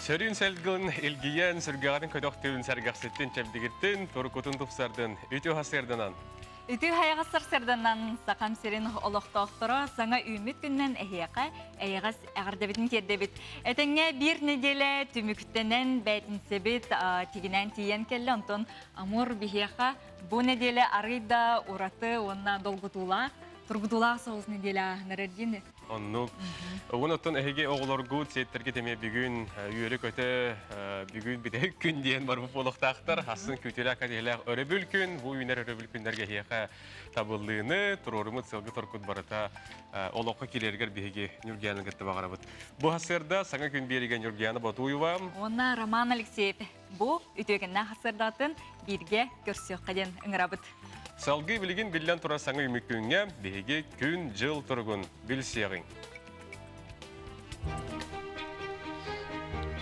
Сөрүүн сэлгин илгийэн, сүргэҕитин көтөхтүүн, сэргэхситтин, чэбдигиртин, турукутун тупсардын, үтүө сарсыарданан. Үтүө хайаҕас сарсыарданан Сахам сирин олохтоохторо саҥа үүммүт күнүнэн эһиэхэ эйэҕэс эҕэрдэбитин тиэрдэбит. Этэҥҥэ биир нэдиэлэ түмүктэнэн бээтинсэбит тигинээн тиийэн кэллэ. Онтон Амур биһиэхэ бу нэдиэлэ арыый да ураты уонна долгутуулаах, тургутуулаах соҕус нэдиэлэ ааһынар эргин. Оннук. Угун оттон эһиги оҕолоргут, сиэттэргит эмиэ бүгүн үөрэ-көтө бүгүн бүтэһик күн диэн барбыт буолуохтаахтар. Асын күүтүүлээх кэтиһилээх өрөбүл күн, бу үүнэр өрөбүл күннэргэ эһиэхэ табыллыыны, туруорумут сылгы торкут барыта олоххо киирэригэр биһиги Ньургуйааны кытта баҕарабыт. Бу сарсыарда саҥа күн биэригэ Ньургуйаана Ботуева. Уонна Роман Алексеев. Бу үтүөкэннээх сарсыардатын бииргэ көрсүөххэ диэн ыҥырабыт. Салгыы билигин биллэн турар саҥа үүммүт күҥҥэ биһиги күн-дьыл туругун билсиэҕиҥ.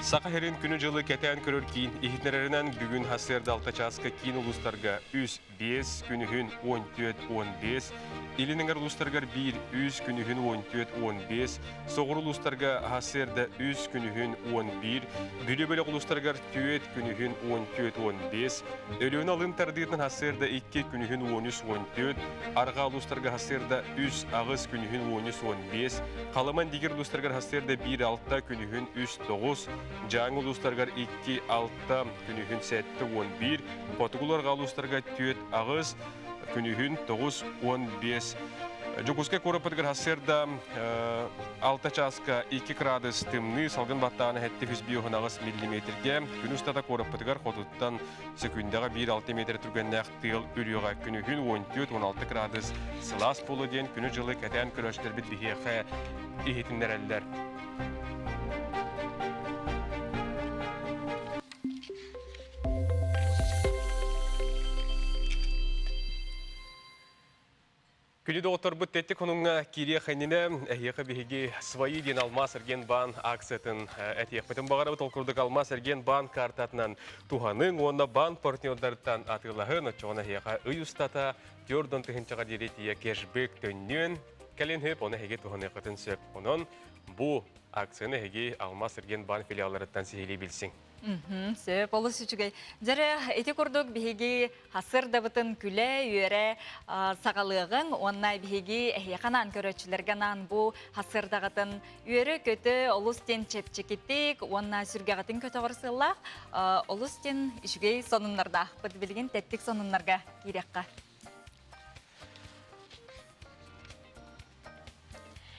Саха сирин күнү-дьылы кэтээн көрөр киин иһитиннэрэринэн бүгүн сарсыарда 6 чааска киин улуустарга 3 5 күнүһүн 14-15, Илин эҥэр улуустарыгар 1 3 күнүһүн 14-15, Соҕуруу улуустарга сарсыарда 3 күнүһүн 11, Бүлүү бөлөх улуустарыгар 4 күнүһүн 14-15, Өлүөнэ алын тардыытынан сарсыарда 2 күнүһүн 13-14, Арҕаа улуустарга сарсыарда 3 8 күнүһүн 13-15, Халыма Индигир улуустарыгар сарсыарда 1-6 күнүһүн 3-9, Дьааҥы улуустарыгар 2-6 күнүһүн 7-11, Хотугулар улуустарга 4-8, күнүһүн 9-15. Дьокуускай куораппытыгар сарсыарда 6 чааска 2 градус тымныы, салгын баттаана 708 миллиметргэ. Күн устата куораппытыгар хотуттан сөкүүндэҕэ 1-6 метр түргэннээх тыал үрүөҕэ. Күнүһүн 14-16 градус сылаас буолуо диэн күнү-дьылы кэтээн көрөөччүлэрбит биһиэхэ иһитиннэрэллэр. Күндү доҕотторбут тэттик хонуҥҥа киириэх иннинэ эһиэхэ биһиги «Свои» диэн Алмаас эргиэн баан акциятын этиэхпитин баҕарабыт. Ол курдук Алмаас эргиэн баан картатынан туһаныҥ уонна баан партнердарыттан атыылаһын. Оччоҕуна эһиэхэ ый устата 4 тыһыынчаҕа диэри тиийэ кэшбэк төннүөн кэлин сөп, ону эһиги туһаныаххытын сөп. Онон бу акцияны эһиги Алмаас эргиэн баан филиалларыттан сиһилии билсиҥ. Сөп, олус үчүгэй. Дьэрэ, ити курдук биһиги хасырдабытын күлэ-үөрэ саҕалыаҕыҥ уонна биһиги эһиэхэ анаан көрөөччүлэргэ анаан бу хасырдаҕытын үөрэ-көтө олус диэн чэпчэкитик уонна сүргэҕитин көтөҕөр сыаллаах олус диэн үчүгэй сонуннардаахпыт. Билигин тэттик сонуннарга киириэххэ.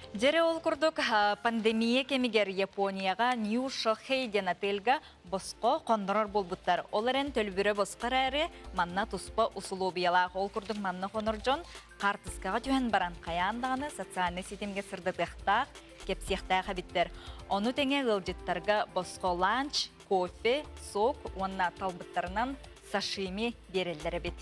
Дьэрэ ол курдук пандемия кэмигэр Японияҕа Нью Шохэй диэн отельга босхо хоннорор буолбуттар. Ол эрэн төлөбүрэ босхо эрээри манна туспа усулуобуйалаах. Ол курдук манна хонор дьон хаартыскаҕа түһэн баран хайаан даҕаны социальнай ситимгэ сырдатыахтаах, кэпсиэхтээх эбиттэр. Ону тэҥэ ыалдьыттарга босхо ланч, кофе, сок уонна талбыттарынан сашими биэрэллэр эбит.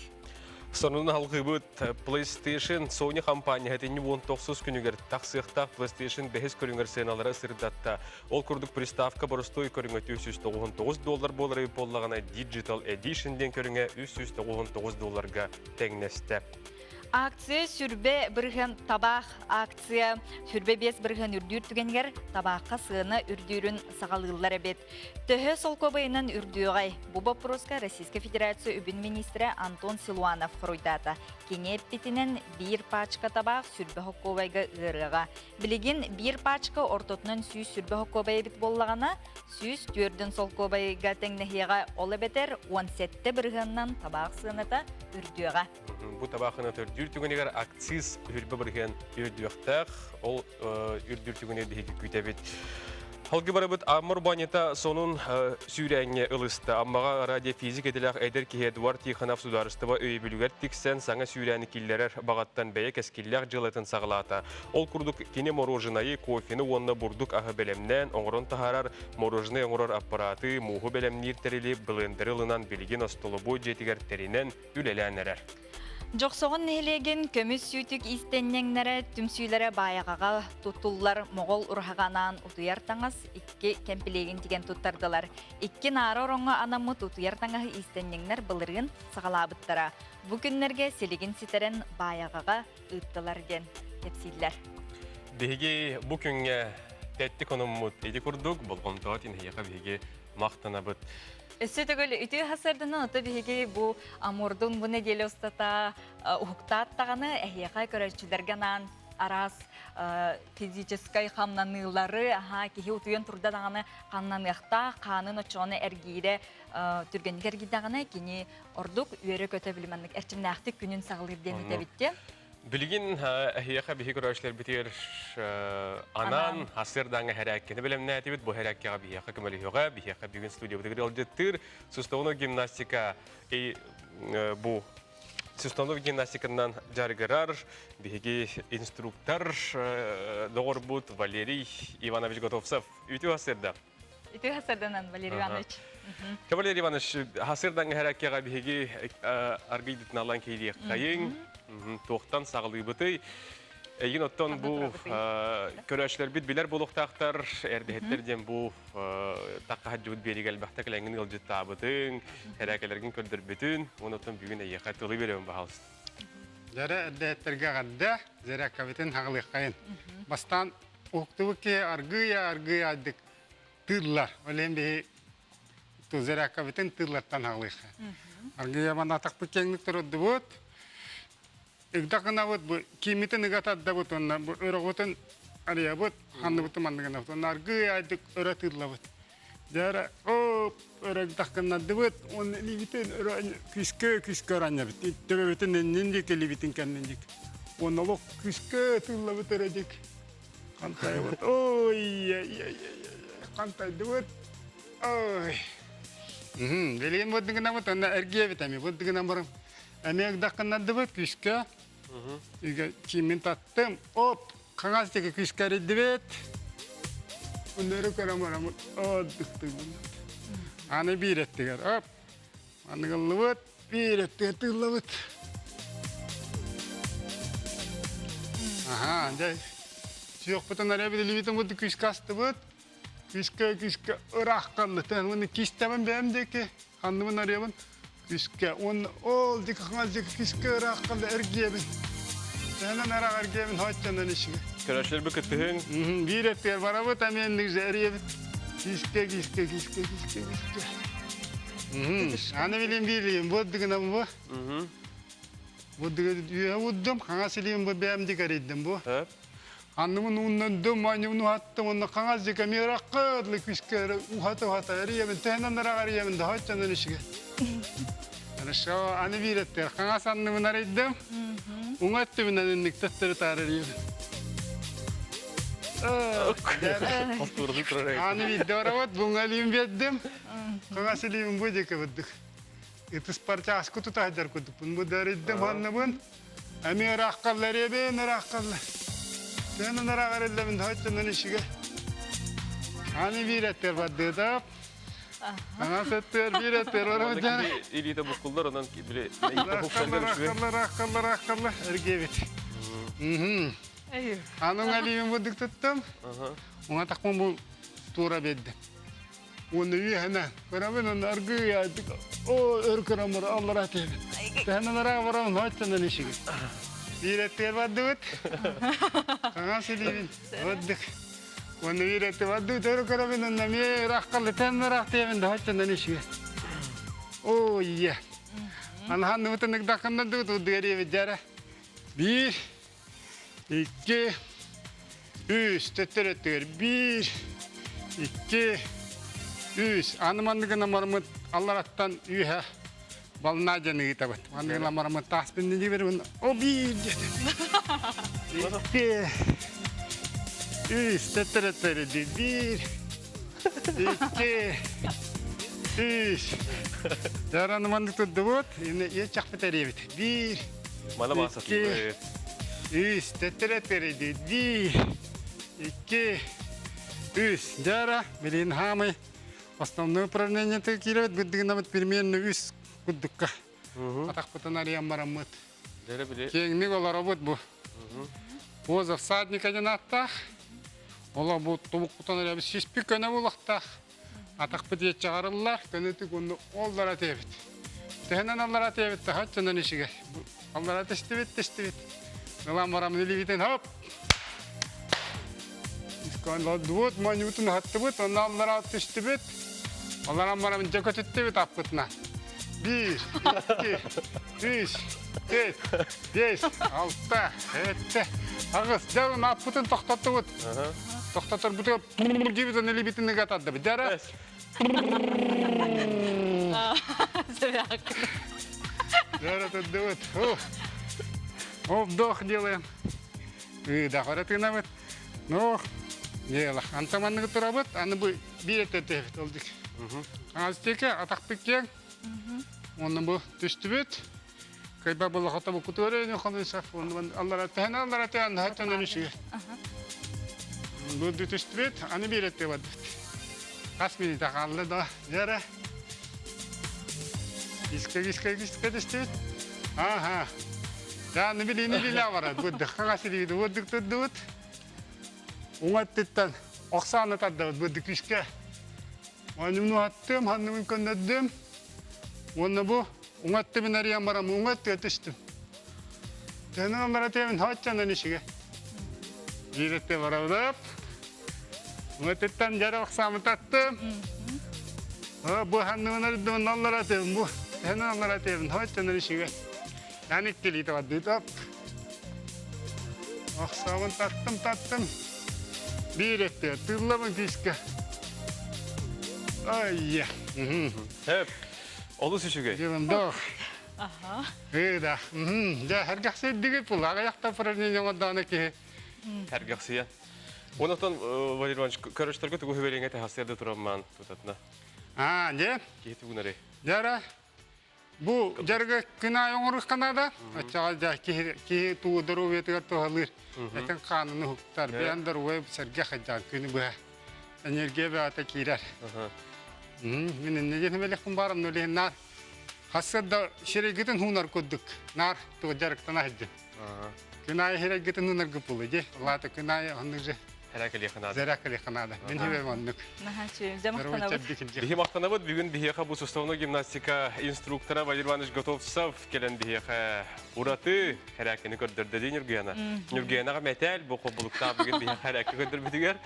Сонун алгыбыт PlayStation Sony компания этинни 19 күнүгэр тахсыахтаах PlayStation 5 көрүҥэр сыаналара сырдатта. Ол курдук приставка боростуой көрүҥэ 399 доллар буолар буоллаҕына Digital Edition диэн көрүҥэ 399 долларга тэҥнэстэ. Акция сүрбэ бырыһыан табаах акция сүрбэ 5 бырыһыан үрдүүр түгэнигэр табаахха сыана үрдүүрүн саҕалыыллар эбит. Төһө солкуобайынан үрдүөҕэй? Бу боппуруоска Российскай Федерация үбүн министрэ Антон Силуанов хоруйдаата. Кини эппитинэн, биир пачка табаах сүрбэ хоккуобайга ыарыаҕа. Билигин биир пачка ортотунан 100 сүрбэ хоккуобай эбит буоллаҕына, 104 солкуобайга тэҥнэһиэҕэ, ол эбэтэр 17 бырыһыанынан табаах сыаната үрдүөҕэ. Бу табаахына төрдүүр түгэнигэр акциз үрбэ бырыһыан үрдүөхтээх. Ол үрдүүр түгэни биһиги күүтэбит. Халгы барыбыт Амма урбаанньыта сонун сүүрээҥҥэ ылыста. Аммаҕа радиофизик идэлээх эдэр киһи Эдуард Тихонов судаарыстыба өйөбүлүгэр тиксэн саҥа сүүрээни киллэрэр баҕаттан бэйэ кэскиллээх дьыалатын саҕалаата. Ол курдук кини мороженайы, кофены уонна бурдук аһы бэлэмнээн оҥорон таһаарар, мороженай оҥорор аппараты, мууһу бэлэмниир тэрили, блендери ылынан билигин остолобуой дьиэтигэр тэринэн үлэлээн эрэр. Дьохсоҕон нэһилиэгин көмүс сүүтүк иистэнньэҥнэрэ түмсүүлэрэ Баайаҕаҕа туттуллар Моҕол ураһаҕа анаан утуйар таҥас икки кэмпилиэгин тигэн туттардылар. Икки наара ороҥҥо анаммыт утуйар таҥаһы иистэнньэҥнэр былырыын саҕалаабыттара. Бу күннэргэ силигин ситэрэн Баайаҕаҕа ыыттылар диэн кэпсииллэр. Биһиги бу күҥҥэ. Тэттик онуммут ити курдук болҕомтоҕо тинһиэхэ биһиги махтанабыт. Өссө төгүл үтүө сарсыарданан ото биһиги бу Амурдун бу нэдиэлэ устата уһуктаат даҕаны эһиэхэ көрөөччүлэргэ анаан араас физическай хамнаныылары аһаа киһи утуйан турда даҕаны хамнаныахтаах хаанын оччоҕуна эргиирэ түргэнник эргийдэҕинэ кини ордук үөрэ-көтө билиманнык эрчимнээхтик күнүн саҕалыыр диэн этэбит Билигин эһиэхэ биһи көрөөччүлэрбитигэр анаан сарсыардааҥҥы хэрээккэни бэлэмнээтибит. Бу хэрээккэҕэ биһиэхэ көмөлөһүөҕэ. Биһиэхэ бүгүн студиябытыгар ыалдьыттыыр суставной гимнастика бу суставной гимнастиканан дьарыгырар биһиги инструктор доҕорбут Валерий Иванович Готовцев. Үтүө сарсыарда. Үтүө сарсыарданан, Валерий Иванович. Валерий Иванович, сарсыардаҥҥы хэрээккэҕэ биһиги аргыйдытын алан киириэххэйиҥ, туохтан саҕалыыбытый? Эйигин оттон бу көрөөччүлэрбит билэр буолуохтаахтар, эрдэһиттэр диэн бу тахха сылдьыбыт биэригэ элбэхтэ кэлэҥҥин ыалдьыттаабытыҥ, хэрээкэлэргин көрдөрбүтүн, уонна оттон бүгүн эйиэхэ тылы биэрэбин баһаалыста. Дьэрэ эрдэһиттэргэ эҕэрдэ, зарядкабытын хаҕылыаххайын. Бастаан Уһуктубут киһи аргыый аргыый тыыллар. Ол иһин биһи зарядкабытын тыыллартан аҕалыахха. Аргыый манатахпыт киэҥник турдубут. Ыгдах гынабыт, бу кииммитин ыга тардабыт уонна бу өрөҕүтүн арыйабыт, ханныбытын маннык гынабыт. Уонна аргыый аайдык өрө тыыллабыт. Дьэ оп өрө ыгдах гыннардыбыт, уонна илиибитин өрө күүскэ күүскэ оранньабыт. Төбөбүтүн иннин диэки, илиибитин кэннин диэки. Уонна олох күүскэ тыыллабыт өрө диэки. Хантайбыт. Ой, хантайдыбыт. Ой. Билигин бу онно эргиэбит эми бу дыгынан барым. Эми ыгдаххыннардыбыт күүскэ. Үгэ киимин таттым. Оп, хаҥас диэки күүскэ эрийдибит. Өнөрү көрөн бараммыт. О, дыктыгын. Аны биир эттигэр. Оп. Аныгыллыбыт, биир өттүгэр тыыллабыт. Аха, дьэ, сүөхпүтүн эрэ билибитин курдук күүскэ астыбыт. Күүскэ, күүскэ ыраах ханныты. Уонна кистэбин бэйэм диэки, ханныбын арыйабын. Күүскэ, уонна ол диэки хаҥас диэки күүскэ ыраах ханна эргийэбин. Тэһэнэн ыраах эргийэбин, хооччонон ишигэ. Көрөөччүлэрбит кыттыһыҥ. Биир өттүгэр барабыт, эмиэ эрийэбит. Күүскэ, күүскэ, күүскэ, күүскэ, күүскэ. Аны билим биилиим бу дыгынан бу. Бу үөһэ уддум, хаҥас илиим бу бэйэм дикэрийдим бу. Анныбын ууннандым, манньыбын уһаттым, онно хаҥас дьикэ миэракка ытлы күскэ ухата-ухата эрийэбин, тэһэнэн ыраах эрийэбин да хоччонон ишигэ. Хорошо, аны бииреттер хаҥас анныбын арыйдым, уҥа өттүбүнэн инник төттөрү таары эрийэбин. Аны биирдэ барабыт, буҥа илиим биэрдим. Хаҥас илиим бу диэки бырдык. Ытыс парчааскы тута сылдьар курдукпун. Бу дэриддим ханныбын. Эмиэ ырааххаллар эбээн ырааххаллар. Тыанан ыраах эрэллэбин хоттонон ишигэ. Аны биир эттер бардыытап. Хаҥас өттүгэр биир эттер барабыт Илиитэ буккуллар, онон били Ырааххаллар, ырааххаллар, ырааххаллар, эргиэбит. Аны уҥа илиибин бурдук туттум. Уҥа тахпын бу туора биэрдим. Уонна үөһэнэ көрөбүн уонна аргыый аайдык оо өр көрөн баран аллара түһэбин. Төһөнөн ыраах барабын хооччонон ишигин. Биир өттүгэр бардыбыт. Хаҥас илиибин бардык. Уонна биир өттү бардыбыт өр көрөбүн уонна эмиэ ыраах қалды тэн ыраах тиэбин да хооччонон ишигин. Оо ийэ. Анаханныбытын ыгдаххыннардыбыт уддугар иэбит дьара. Биир, икки, үс, төттөр өттүгэр биир, икки, үс. Аны маннык гына барыммыт аллараттан үөһэ волна диэн ыытабыт. Маннык гына барыммыт таас бинни бербин о биир диэтим. Икки, үс, төттөр өттүгэр биир, икки, үс. Дьэ, маннык турдубут, ие чахпыт эриэбит. Биир, Мана икки, үс, төттөрө перейди. Биир, икки, үс. Дьара, билин хаамый основное управление кииребит, бырдыгынабыт примерно үс курдукка. Атахпытын арыйан бараммыт. Киэҥник олоробут бу. Поза всадника диэн ааттаах. Олох бу тобуккутан эрэ сиспит көнө булахтаах. Атахпыт иэччэҕарыллар, көнөтүк онну оллара тиэбит. Төһөнөн аллара тиэбит да хаччанан ишигэ. Аллара тестибит, тестибит. Ылан барамын илиибитин хоп! Олордубут, моонньубутун аһаттыбыт, онно аллараа түстүбүт. Олорон баран дьэ көтүттүбүт аппытына. Биир, икки, үс, төрт, биэс, алта, сэттэ, аҕыс. Дьэ аппытын тохтоттубут. Тохтоторбутугар диэбит аны илиибитин ыга тардыбыт. Дьэ эрэ. Дьэ эрэ тардыбыт. Вдох делаем. Выдох эрэ тыынабыт. Ну, дело. Антон манныгы турабыт, аны бу биир этэ ол дик. Астеке атахпыт киэҥ. Онно бу түстүбүт. Кайба булахата бу кутуора не хонуса онно аллара тэһэн аллара тэһэн хаттан өнүсү. Бу түстүбүт, аны биир этэ бардыт. Хас минута хаалла да, дьара. Искэ искэ искэ түстүбүт. Ага. Да, аны билини биле барат. Бу дыхха силиги бу дыктырдыбыт. Уҥа өттүттэн охсааны тардабыт бу дыкүскэ. Оонньууну аттым, ханныбын көннөрдүм. Уонна бу уҥа өттүбүн арыйан баран уҥа өттүгэр түстүм. Тыһынан бара тиэмин хооччонон ишигэ. Биир өттү барабыт. Уҥа өттүттэн дьара охсаамы таттым. Бу ханныбын арыйдым, наллара тиэмин бу. Тыһынан аллара тиэмин хооччонон ишигэ. Ян иккилиитэ бардыыт оп. Охсообун таттым таттым. Биир өттүгэр тыыллабын күүскэ. Ай Хөп. Олус үчүгэй. Дьылындох. Ыы да. Дьэ, сэргэхсийдигит бул. Аҕыйахта упражнение оҥордоҕуна киһи. Сэргэхсийэн. Онотон, Валерий Иванович, көрөштөргө тугу хүбэлиҥэ тэхасыар да тураммаан тутатына. Аа, дьэ. Киһи тугунары. Дьэ, Бу дьарыгы күн аайы оҥоруохха наада. Оччоҕо дьэ киһи, киһи туу доруобуйатыгар туһалыыр. Этин хаанын уһуктар. Бэйэн доруобуйа сэргэх сылдьан күнү быһа энергия бөҕөтө киирэр. Мин иннэ диэн бэлэхпин баарым нөлүһүн наар хассыарда сирэйгитин хуунар курдук наар тугу дьарыктана сылдьын. Күн аайы сирэйгитин хуунаргыт буолуо дии. Ол күн аайы оннук же Хэракэлиэхэ наада. Зэракэлиэхэ наада. Мин хибэм оннук. Биһи махтанабыт бүгүн биһиэхэ бу суставной гимнастика инструктора Валерий Иванович Готовцев кэлэн биһиэхэ ураты хэрээккини көрдөрдө дии Ньургуяна. Ньургуянаҕа мэтээл бу холболуктаах бүгүн биһиэхэ хэрээкки көрдөрбүтүгэр.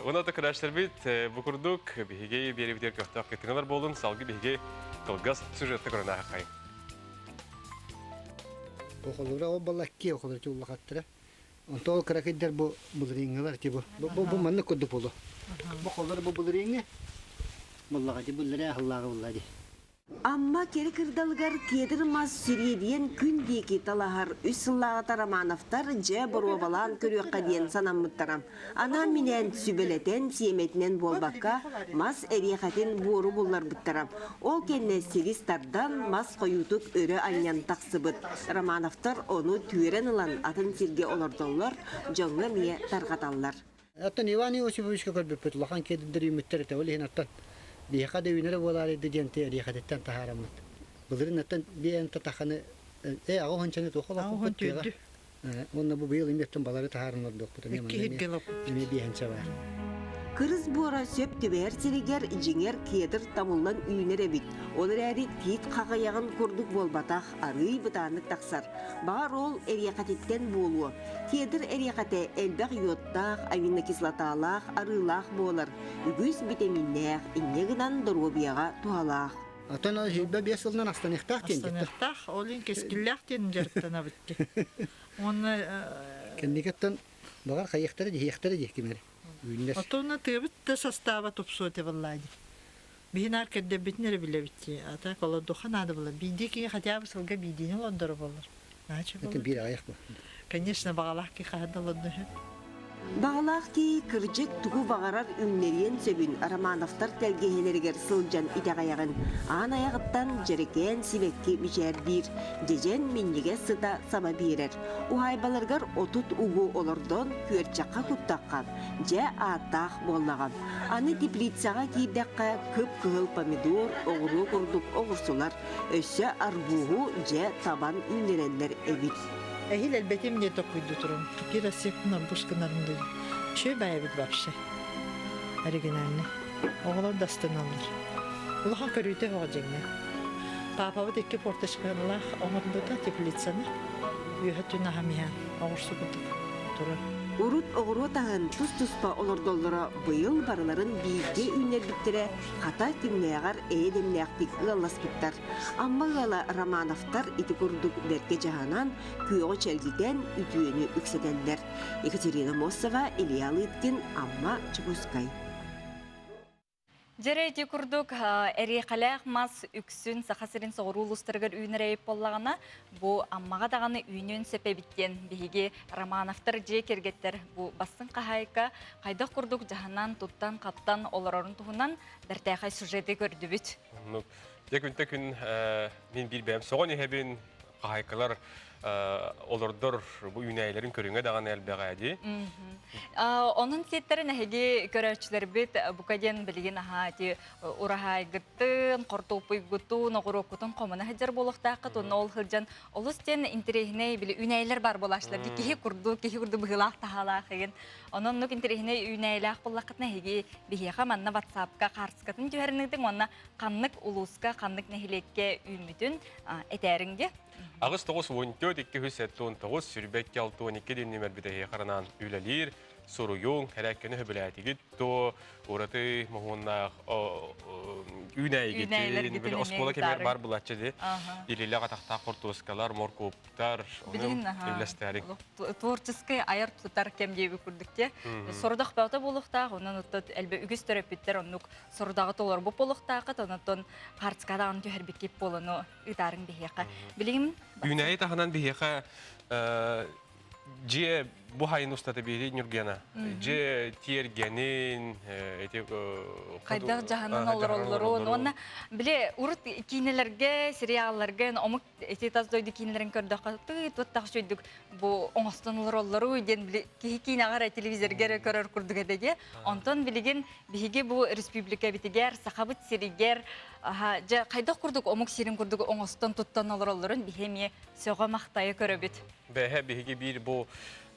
Уна да көрөөччүлэрбит бу курдук биһиги биэрибитигэр көхтөөх кыттыҥалар буолун салгы биһиги кылгас сюжетты көрөн аахайын. Охолура ол балакки охолура туллахаттара. Онто ол кыракыйдар бу былырыыҥҥылар ти бу. Бу бу маннык курдук буолуо. Бу холлор бу былырыыҥҥы буллаҕа ди буллара аһыллааҕы булла ди. Амма кэрэ кырдалыгар кедр мас сириэдийэн күн диэки талаһар үс сыллааҕыта Романовтар дьэ боруобалаан көрүөххэ диэн санаммыттара. Анаан-минээн сүбэлэтэн, сиэмэтинэн буолбакка, мас эриэхэтин буору булларбыттара. Ол кэннэ силис тардан, мас хойуутук өрө анньан тахсыбыт. Романовтар ону түөрэн ылан атын сиргэ олордоллор, дьоҥҥо эмиэ тарҕаталлар. Оттон Иван Иосифовичка көрбүппүт улахан кедр үүммүттэр этэ. Ол иһин оттон биһиэхэ да үүнэрэ буолаарай да диэн эриэхэтиттэн таһаараммыт. Былырыын оттон биээн татаханы э аҕа уһунчаны туох олохпут тыаҕа. Уонна бу быйыл эмиэттэн балары таһааран олордуохпут эмиэ манна эмиэ биэһэнчэ баар. Кырыс буора сөп түбэһэр сиригэр дьиҥэр кедр табыллан үүнэр эбит. Ол эрээри тиит хаҕыйаҕын курдук буолбатах, арыый бытааннык тахсар. Баҕар ол эриэхэтиттэн буолуо. Кедр эриэхэтэ элбэх йодтаах, аминокислоталаах, арыылаах буолар, үгүс битэмииннээх, инньэ гынан доруобуйаҕа туһалаах. Оттон ол 25 сылынан астаныахтаах диэн Астаныахтаах, ол иһин кэскиллээх диэн дьарыктанабыт дии. Уонна Кэнникэттэн баҕар хайыахтара диһиэхтэрэ дии ким эрэ. Үүннэр. Оттон тыабыт да састааба тупсуо этэ буоллаа дии. Биһи наар кэрдэрбитин эрэ билэбит дии. А так олордуха наада буолар. Биирдии киһи хотя бы сылга биирдиини олордоро буолар. Это биир аҕыйах бу. Конечно, баҕалаах киһи хаһан да олордо үһү. Баҕалаах киһи кырдьык тугу баҕарар үүннэриэн сөбүн Романовтар тэлгэһэлэригэр сылдьан итэҕэйэҕин. Аан айаҕыттан дьэрэкээн сибэкки мичээрдиир, дьэдьэн минньигэс сыта саба биэрэр. Уһаайбаларыгар 30 угу олордон күөрчэххэ куттахха, дьэ ааттаах буоллаҕа. Аны теплицаҕа киирдэххэ кып-кыһыл помидор, оҕуруо курдук оҕурсулар, өссө арбуһу дьэ табан үүннэрэллэр эбит. Эһил элбэтим диye токуйду турум. Теперь осекун арбуз гынарым дии. Үчүгэй баайабыт вообще. Оригинальный. Оҕолор да астыналлар. Улахан көрүүтэ оҕо дьиҥҥэ. Паапабыт икки форточкалаах оҥорбута теплицаны. Үөһэ түн аһам иһэн оҕурсу курдук. турар. Урут оҕуруот аһын тус-туспа олордоллоро быйыл барыларын бииргэ үүннэрбиттэрэ хата кимнээҕэр эйэ-дэмнээхтик ыалласпыттар. Амма ыала Романовтар ити курдук бэркэ дьаһанан, күөҕү чэлгитэн, үтүөнү үксэтэллэр. Екатерина Моссова, Илья Лыткин, Амма, Чекускай. Дьэрэ ити курдук эриэхэлээх мас үксүн Саха сирин соҕуруу улуустарыгар үүнэр эбит буоллаҕына, бу Аммаҕа даҕаны үүнүөн сөп эбит диэн биһиги Романовтар дьиэ кэргэттэр бу бастыҥ хаһаайка хайдах курдук дьаһанан, туттан-хаптан олорорун туһунан бэртээхэй сюжеты көрдүбүт. Оннук. Дьэ күнтэ күн мин биир бэйэм соҕон иһэбин, хаһаайкалар олордор бу үүнээйилэрин көрүҥэ даҕаны элбэҕэ дии. Онон сиэттэрин эһиги көрөөччүлэрбит бука диэн билигин аһаа ити ураһаайгытын, хортуоппуйгутун, оҕуруоккутун хомуна сылдьар буолуохтааххыт уонна ол сылдьан олус диэн интэриэһинэй били үүнээйилэр баар буолааччылар киһи курдук, киһи курдук быһыылаах таһаалаах игин. Онон оннук интэриэһинэй үүнээйилээх буоллаххытына эһиги биһиэхэ манна WhatsApp-ка хаартыскатын түһэринигитин уонна ханнык улууска, ханнык нэһилиэккэ үүммүтүн этээриҥ диэ. 8 9 14 279 22 62 диэн нүмербит эһиэхэ анаан үлэлиир, суруйуҥ, хэрээккэни хөбүлээтигит то ураты моһуоннаах үүнээйигитин, били оскуола кэмигэр бар булааччы ди. Илилэх атахтаах хортуоскалар, моркуоптар, ону үллэстээриҥ. Творческий айар тутар кэм диэби курдук те. Сорудах бөҕөтө буолуохтаах, онон оттон элбэ үгүс төрөппүттэр оннук сорудаҕы толорбут буолуохтааххыт, онон хаарцкадаҕын түһэрбиккит буолану ыытаарыҥ биһиэхэ. Билигин Үүнээйи таһынан биһиэхэ дьиэ бу хайын устата биһиги Ньургена дьиэ тиэргэнин эти хайдах дьаһанан олороллорун уонна били урут киинэлэргэ сериалларга омук ити тас дойду киинэлэрин көрдөххө тыы туттах үчүгдүк бу оҥостон олороллору диэн били киһи киинэҕэ эрэ телевизорга эрэ көрөр курдук этэ дии онтон билигин биһиги бу республикабитигэр Сахабыт сиригэр дьэ хайдах курдук омук сирин курдук оҥостон туттан олороллорун биһи эмиэ сөҕө-махтайа көрөбүт. Бэһэ биһиги биир бу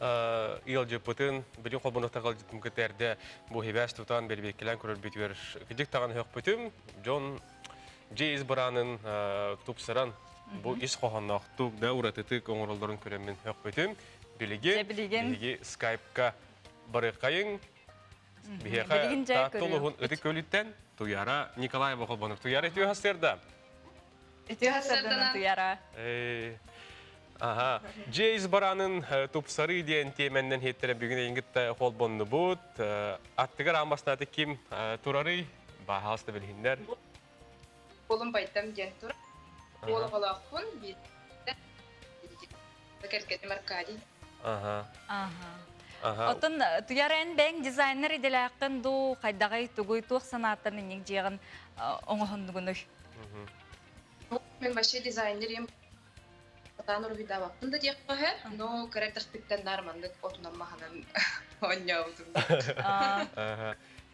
ыалдьыппытын, били холбонуктар ыалдьытым кытта эрдэ бу хибээс тутан бэрбиэккэлээн көрөрбүтүгэр кыдьык таҕан өһөхпүтүм. Дьон дьиэ ис быраанын тупсаран бу ис хоһоонноохтук да уратытык оҥороллорун көрөммүн өһөхпүтүм. Билигин биһиги скайпка барыаххайыҥ. Биһиэхэ Таатта улууһун Ытык Көлүттэн Туяра Николаева холбонук. Туяра үтүө сарсыарда. Үтүө сарсыарданан Туяра. Аха. Дьиэ ис бараанын тупсарыы диэн тиэмэннэн иһиттэрэ бүгүн эйигин кытта холбоннубут. Аттыгар аан бастааты ким турарый? Баһаалыста билиһиннэр. Уолум Байдам диэн турар. Уол оҕолоохпун. Кэргэним Аркадий. Аха. Аха. Оттон Туяра эн бэйэҥ дизайнер идэлээххин дуу, хайдаҕый, тугуй, туох санааттан инник дьиэҕин оҥоһуннугунуй? Мен вообще дизайнер ем сатаан уруһуйдаабаппын да диэххэ но кыра эрдэхпиттэн наар маннык отунан маһынан оонньообутум.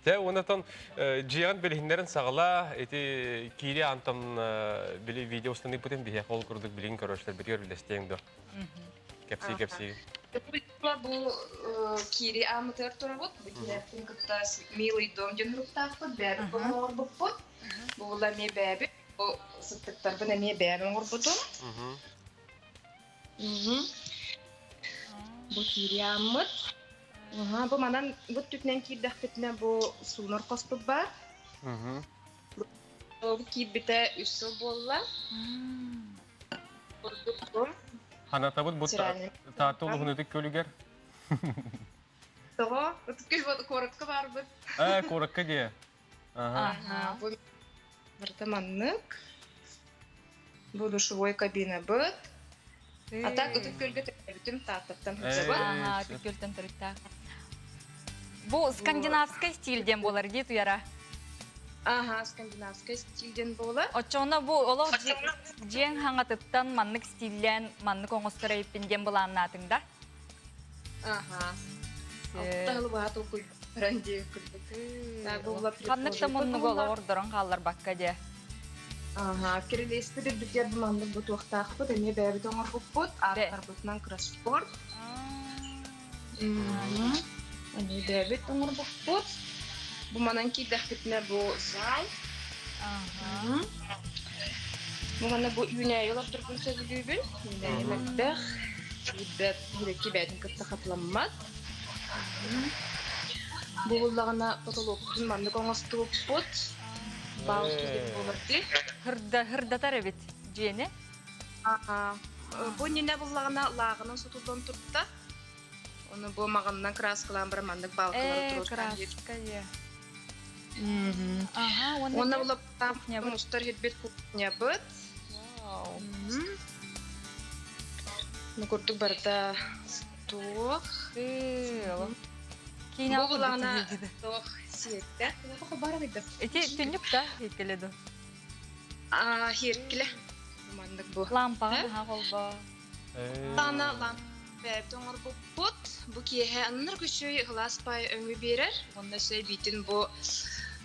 Те онотон дьиэҕин билиһиннэрин саҕала ити киири антон били видео устаныппытын биһиэхэ ол курдук билигин көрөштөрбүтүгэр үллэстиэҥ до. Кэпсии кэпсии. Бу киири аамытыгар турабыт. Бу киһиэхпин кытта милый дом диэн уруктаахпыт, бэйэбит оҥорбуппут. Бу була эмиэ бэйэбит. Бу сыттыктарбын эмиэ бэйэм оҥорбутум. Бу киири ааммыт. Бу манан бу түтүнэн киирдэхпитинэ бу суунар хоспут баар. Бу киирбитэ үс сыл буолла. Ханатабыт бу Таатта улуһун Ытык Көлүгэр. Тоҕо? Ытык Күөл куоракка барбыт. Ээ, куоракка дии. Аха. Бу барыта маннык. Бу душевой кабинабыт. А так Ытык Күөлгэ төрөөбүтүм Тааттаттан сылдьабын. Аха, Ытык Күөлтэн төрүттээх. Бу скандинавскай стиль диэн буолар дии Туяра. Аха, скандинавскай стиль диэн буолар. Оччоҕуна бу олох дьиэҥ хаҥатыттан маннык стиллээн маннык оҥостор эбиппин диэн былааннаатыҥ да? Аха. Алтаһылыбаһа толкуйдаран дии курдук. Ханнык да муннугу олоҕордорон хаалларбакка дии. Аха, кирилиэспит үрдүгэр бу маннык бутуохтаахпыт, эмиэ бэйэбит оҥорбуппут, ааттарбытынан кроссворд. Эмиэ бэйэбит оҥорбуппут. Бу манан киирдэхпитинэ бу зал. Бу манна бу үүнээйи олордорбун сөбүлүүбүн. Үүнээйим элбэх. Билбэт, сибэкки бэйэтин кытта хатыламмат. Бу буллаҕына потолокпутун маннык оҥостубуппут. Баал диэн буолар дии. Хырда, хырдатар эбит дьиэни. Бу иннинэ буллаҕына лааҕынан сотуллан турда. Ону бу маҕанынан краскалаан баран маннык баалкалары Э, туруортаан диир. краска е. Аха, уонна Уонна те булаптаах кухнябыт. мустар ирбит кухнябыт. Вау. Ну курдук барыта туох. Тыыл. Бу Киинэҕэ курдук булаҕына тиийдэ. туох сиэттэ. Бара быйда. Ити түннүк да хииккэлэ ду. Аа, хиэркилэ. Маннык бу. Лампаҕа наһаа холбоо. Таана лампа бэйэбит оҥорбуппут. Бу киэһэ аннар күчүй кылаас пай өҥү биэрэр. Уонна өссө эбиитин бу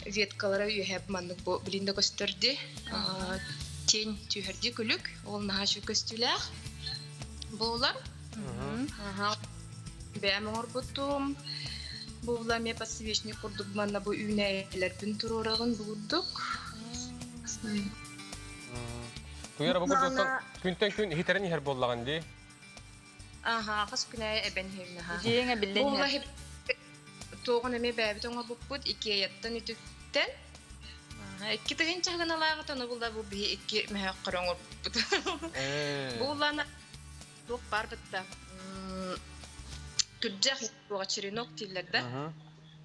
веткалара үөһэ маннык бу билин да көстөрдү. Тень түһэрди күлүк. Ол наһаа үчүгэй көстүүлээх буолар. Бэйэм оҥорбутум. Буолла эмиэ подсвечник курдук манна бу үүнээйилэрбин туруораҕын бу курдук. Туйара бу курдуктан күнтэн күн иһитэрин иһэр буоллаҕын дии. Аха, хас күнэ эбэн иһэбин аха. Дьиэҥэ биллэн Буолла иһэр. туоҕун эмиэ бэйэбит оҥорбуппут Икеяттан үтүктэн. Икки тыһыынча гыналааҕыт ону булла бу биһи икки мөһөөххөрө оҥорбуппут. Буллана туох баар бытта. Күрдьэх туоҕа черенок дииллэр да.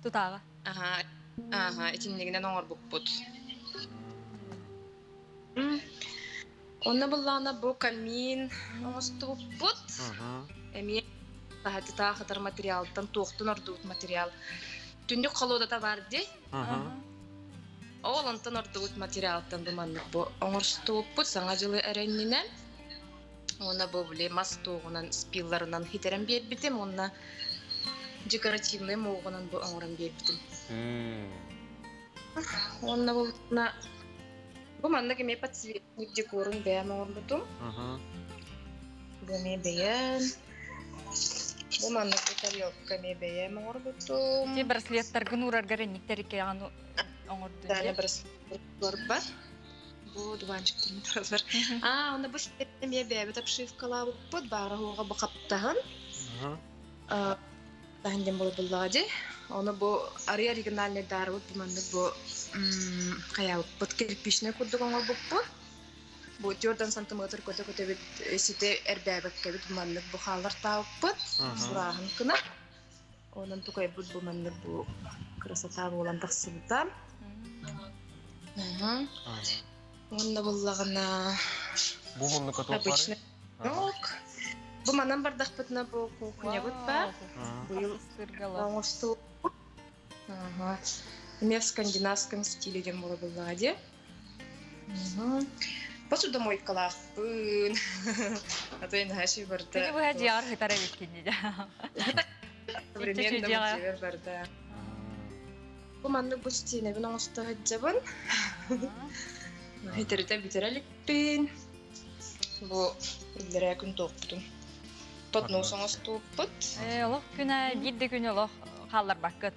Тутааҕа. Аха, аха, итиннигинэн оҥорбуппут. Онно буллаҕына бу камин оҥостубуппут. Эмиэ таһатытаах ытар материалтан туохтун ордубут материал. Түннүк холуодата бар дии. Ол онтон ордубут материалтан бу маннык бу оҥорстубуппут саҥа дьылы эрэннинэн. Уонна бу били мас туоҕунан спилларынан хитэрэн биэрбитим уонна декоративнай муоҕунан бу оҥорон биэрбитим. Уонна булна бу маннык эмиэ подсветник декорун бэйэм оҥорбутум. Бу эмиэ бэйэм. Бу маннык бу тарелка эмиэ бэйэм оҥорбутум. Ти браслеттаргын уураргар инниктэр иккиэҕин оҥордун Таня дии. браслет бар. Бу дуванчиктарын тураллар. Аа, онно бу эмиэ бэйэбит обшивкалаабыппыт, баара уоҕа бу хаптаһын. Таһын диэн буолбуллаҕа дии. Ону бу арый оригинальный даарыбыт бу маннык бу хайаабыппыт кирпичнэй курдук оҥорбуппут. Бу түөртэн сантиметр көтө-көтөбүт сите эрбээбэккэбит бу маннык бу хааллартаабыппыт. Сурааһын кына. Онон тукайбыт бу маннык бу красота буолан тахсыбыта. Уонна буллаҕына Бу муннукка туох обычный Бу манан бардахпытына бу кухнябыт баар. Быйыл оҥостуу. Эмиэ в скандинавском стиле диэн буола буллаҕа дии. Посудомойкалаахпын. А то я наһаа барда. Күнү быһа дьиэҕэр сытар эбиккин дии. Современном дьиэбэр барда. Бу маннык бу стенэбин оҥосто сылдьабын. Хитэритэ бүтэрэ иликпин. Бу иллэрээ күн туохпутун поднос оҥостубуппут. Ээ, олох күнэ биир да күн олох хаалларбаккыт.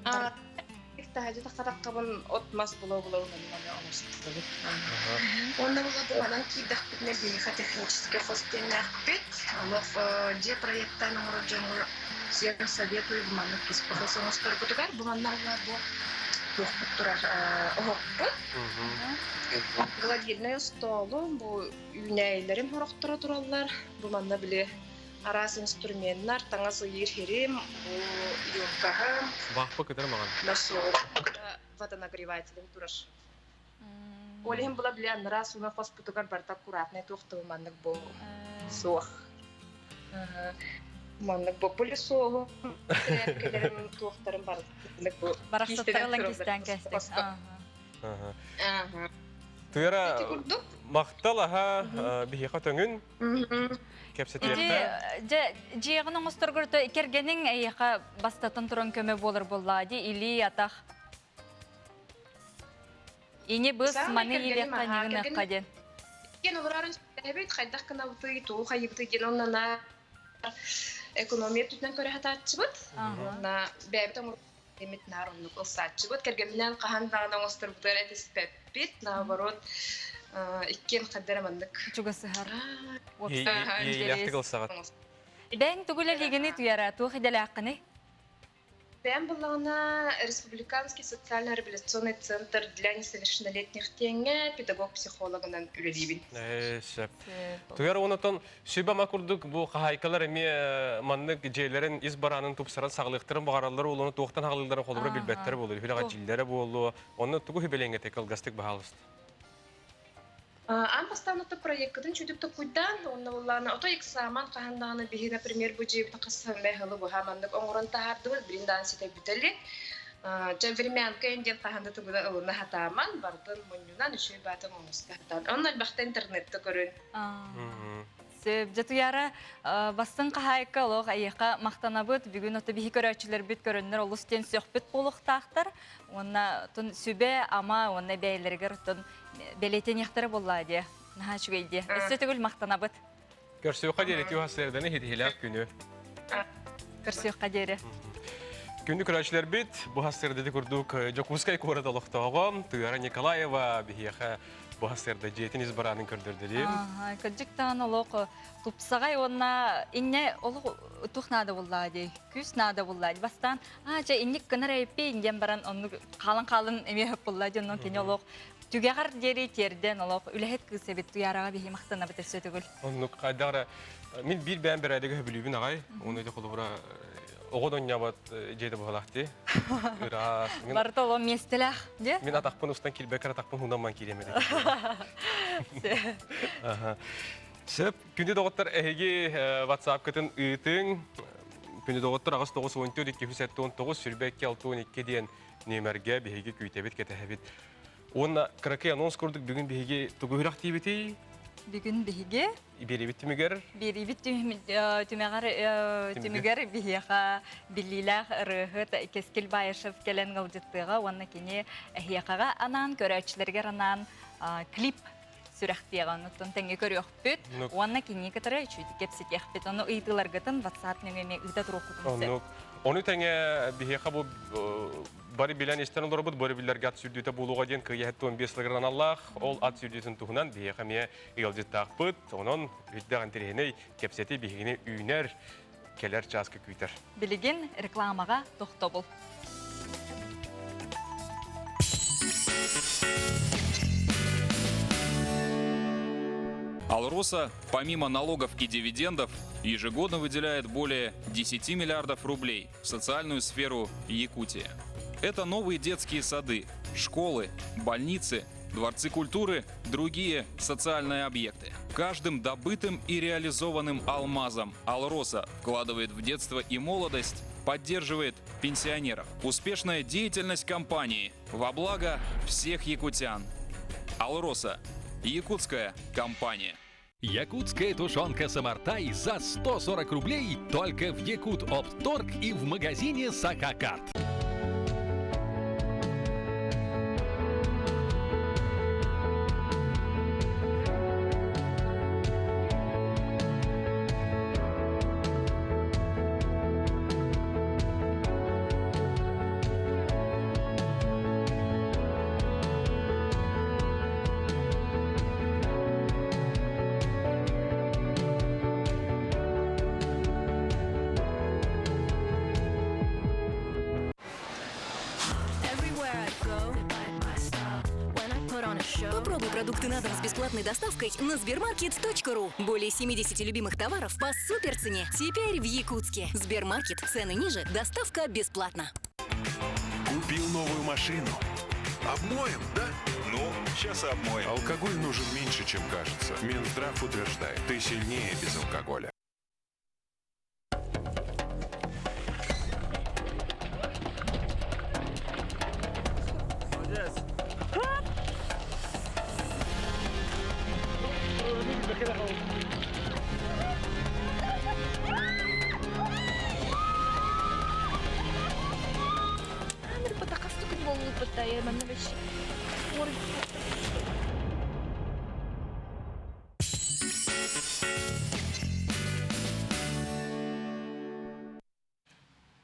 Таһдьа таххатаххабын от-мас була-була онон оҥостубут. Уонна була бу манан киирдэхпитинэ биһиэхэ техническэй хос диэннээхпит. Олох дьиэ проектаан оҥорор дьоҥҥо всем советую бу маннык туспа хос оҥосторгутугар. Бу манна бу туохпут турар оһохпут. Гладильнай остуолум, бу үүнээйилэрим сорохторо тураллар. Бу манна били араас инструменнар, таҥас ыйыыр хирим, бу юркаһым, Баахпа кытары маҕан. насос, водонагревателем турар. Ол иһин була били анараа сууна хоспутугар барыта аккуратнай туох да маннык бу суох. Маннык бу пылесоһу, тряпкаларым, туохтарым барытын бу Барахсаттар ылан кистээн кэстик. Тыара махтал аха биһиэхэ төҥүн кэпсэтиэхтэ. Дьэ, дьиэҕин оҥосторгор кэргэниҥ эйиэхэ бастатан туран көмө буолар буоллаа дии илии атах. Ини быс маны иилиэххэ ньыгыныахха диэн. Кен олорорун эбит хайдах гынабытый, тугу хайыбытый диэн оннана экономия өттүнэн көрө сатааччыбыт. Уонна бэйэбит эмит наар оннук ылсааччыбыт. Кэргэмминээн хаһан даҕаны оҥосторбутугар этиспэппит. Наоборот, иккиэн хаддара маннык. Чугасыһар. Иэйиилээхтик ылсаҕыт. Бэйэҥ тугу үлэлиигиний Туяра, туох идэлээххиний? Бэйэм буллаҕына Республиканский социально-реабилитационный центр для несовершеннолетних диэҥҥэ педагог-психологынан үлэлиибин. Сөп. Туяр онотон сүбэ-ама курдук бу хаһаайкалар эмиэ маннык дьиэлэрин ис бараанын тупсаран саҕалыахтарын баҕараллар уолуну туохтан хаҕалыылларын холобура билбэттэрэ буолуо, үһүлэҕэ дьииллэрэ буолуо. Онно тугу сүбэлиэҥ этэй кылгастык баһаалыста. Аан бастаан ото проеккытын чүтүк токуйдаан, уонна буллаана ото экзамен хаһан даҕаны биһи, например, бу дьиэбитин хасыһыммай ыһылы быһа маннык оҥорон таһаардыбыт, билин даҕаны ситэ бүтэлик. Дьэ, времянка диэн хаһан да тугу да ылына сатааман, барытын мунньунан үчүгэй баатын оҥосто сатаан. Онно элбэхтэ интернетте көрүн. Сөп. Дьэ Туйаара, бастыҥ хаһаайка олох эйиэхэ махтанабыт. Бүгүн ото биһи көрөөччүлэрбит көрөннөр олус диэн сөхпүт буолуохтаахтар. Уонна тун сүбэ, ама уонна бэйэлэригэр оттон бэлиэтэниэхтэрэ буоллаа диэ. Наһаа үчүгэй диэ. Өссө төгүл махтанабыт. Көрсүөххэ диэри түһ сырданы хитиһилээх күнү. Көрсүөххэ диэри. Күндү көрөөччүлэрбит, бу сырдыты курдук Дьокуускай куорат олохтооҕо Туяра Николаева биһиэхэ бу сырда дьиэтин ис бараанын көрдөрдөрүм. Кырдьык даҕаны олох тупсаҕай уонна иннэ олох туох наада буоллаа дии, күүс наада буоллаа дии. Бастаан аа чэ инник гынар эппиин диэн баран оннук хаалан-хаалан эмиэ хөп буолла дьоннон кини олох түгэҕэр диэри тиэрдэн олох үлэһит кыыс эбит Туйаараҕа биһи махтанабыт өссө төгүл. Оннук хайдах эрэ мин биир бэйэм бэрээдэги сөбүлүүбүн аҕай. Уонна ити холобура оҕо донньообот дьиэтэ буолаахти. Ыраас. Барыта олом миэстэлээх дьэ. Мин атахпын устан киирбэккэ атахпын хуунамман киириэм этэ. Сөп. Күндү доҕоттор эһиги WhatsApp-кытын ыытыҥ. Күндү доҕоттор 8 94 279 22 62 диэн нүөмэргэ биһиги күүтэбит, кэтэһэбит. Уонна кыракый анонс курдук бүгүн биһиги тугу үрэхтиибитий? Бүгүн биһиги Биэриибит түмүгэр Биэриибит түмэҕэр түмүгэр биһиэхэ биллиилээх ырыаһыт Кэскил Баишев кэлэн ыалдьыттыаҕа уонна кини эһиэхэҕэ анаан көрөөччүлэригэр анаан клип сүрэхтиэҕэ. Оннуттан тэҥҥэ көрүөхпүт уонна кинини кытары үчүгэй кэпсэтиэхпит. Ону ыйытыыларгытын WhatsApp нөҥүө эмиэ ыыта туруоххутун сөп. Оннук. Ону тэҥэ биһиэхэ бу бары билэн истэн олоробут, бары биллэргэ ат сүүрдүүтэ буолуоҕа диэн кыайа 75 сылыгар аналлаах. Ол ат сүүрдүүтүн туһунан биһиэхэ эмиэ ыалдьыттаахпыт. Онон үрдээх интэриэһинэй кэпсэтии биһигини үүнэр, кэлэр чааска күүтэр. Билигин рекламаҕа тохтобул. Алроса, помимо налогов и дивидендов, ежегодно выделяет более 10 миллиардов рублей в социальную сферу Якутии. Это новые детские сады, школы, больницы, дворцы культуры, другие социальные объекты. Каждым добытым и реализованным алмазом Алроса вкладывает в детство и молодость, поддерживает пенсионеров. Успешная деятельность компании во благо всех якутян. Алроса. Якутская компания. Якутская тушенка «Самартай» за 140 рублей только в Якут Оптторг и в магазине «Сахакарт». Попробуй продукты на дом с бесплатной доставкой на Сбермаркет.ру. Более 70 любимых товаров по суперцене. Теперь в Якутске. Сбермаркет. Цены ниже. Доставка бесплатно. Купил новую машину. Обмоем, да? Ну, сейчас обмоем. Алкоголь нужен меньше, чем кажется. Минздрав утверждает, ты сильнее без алкоголя.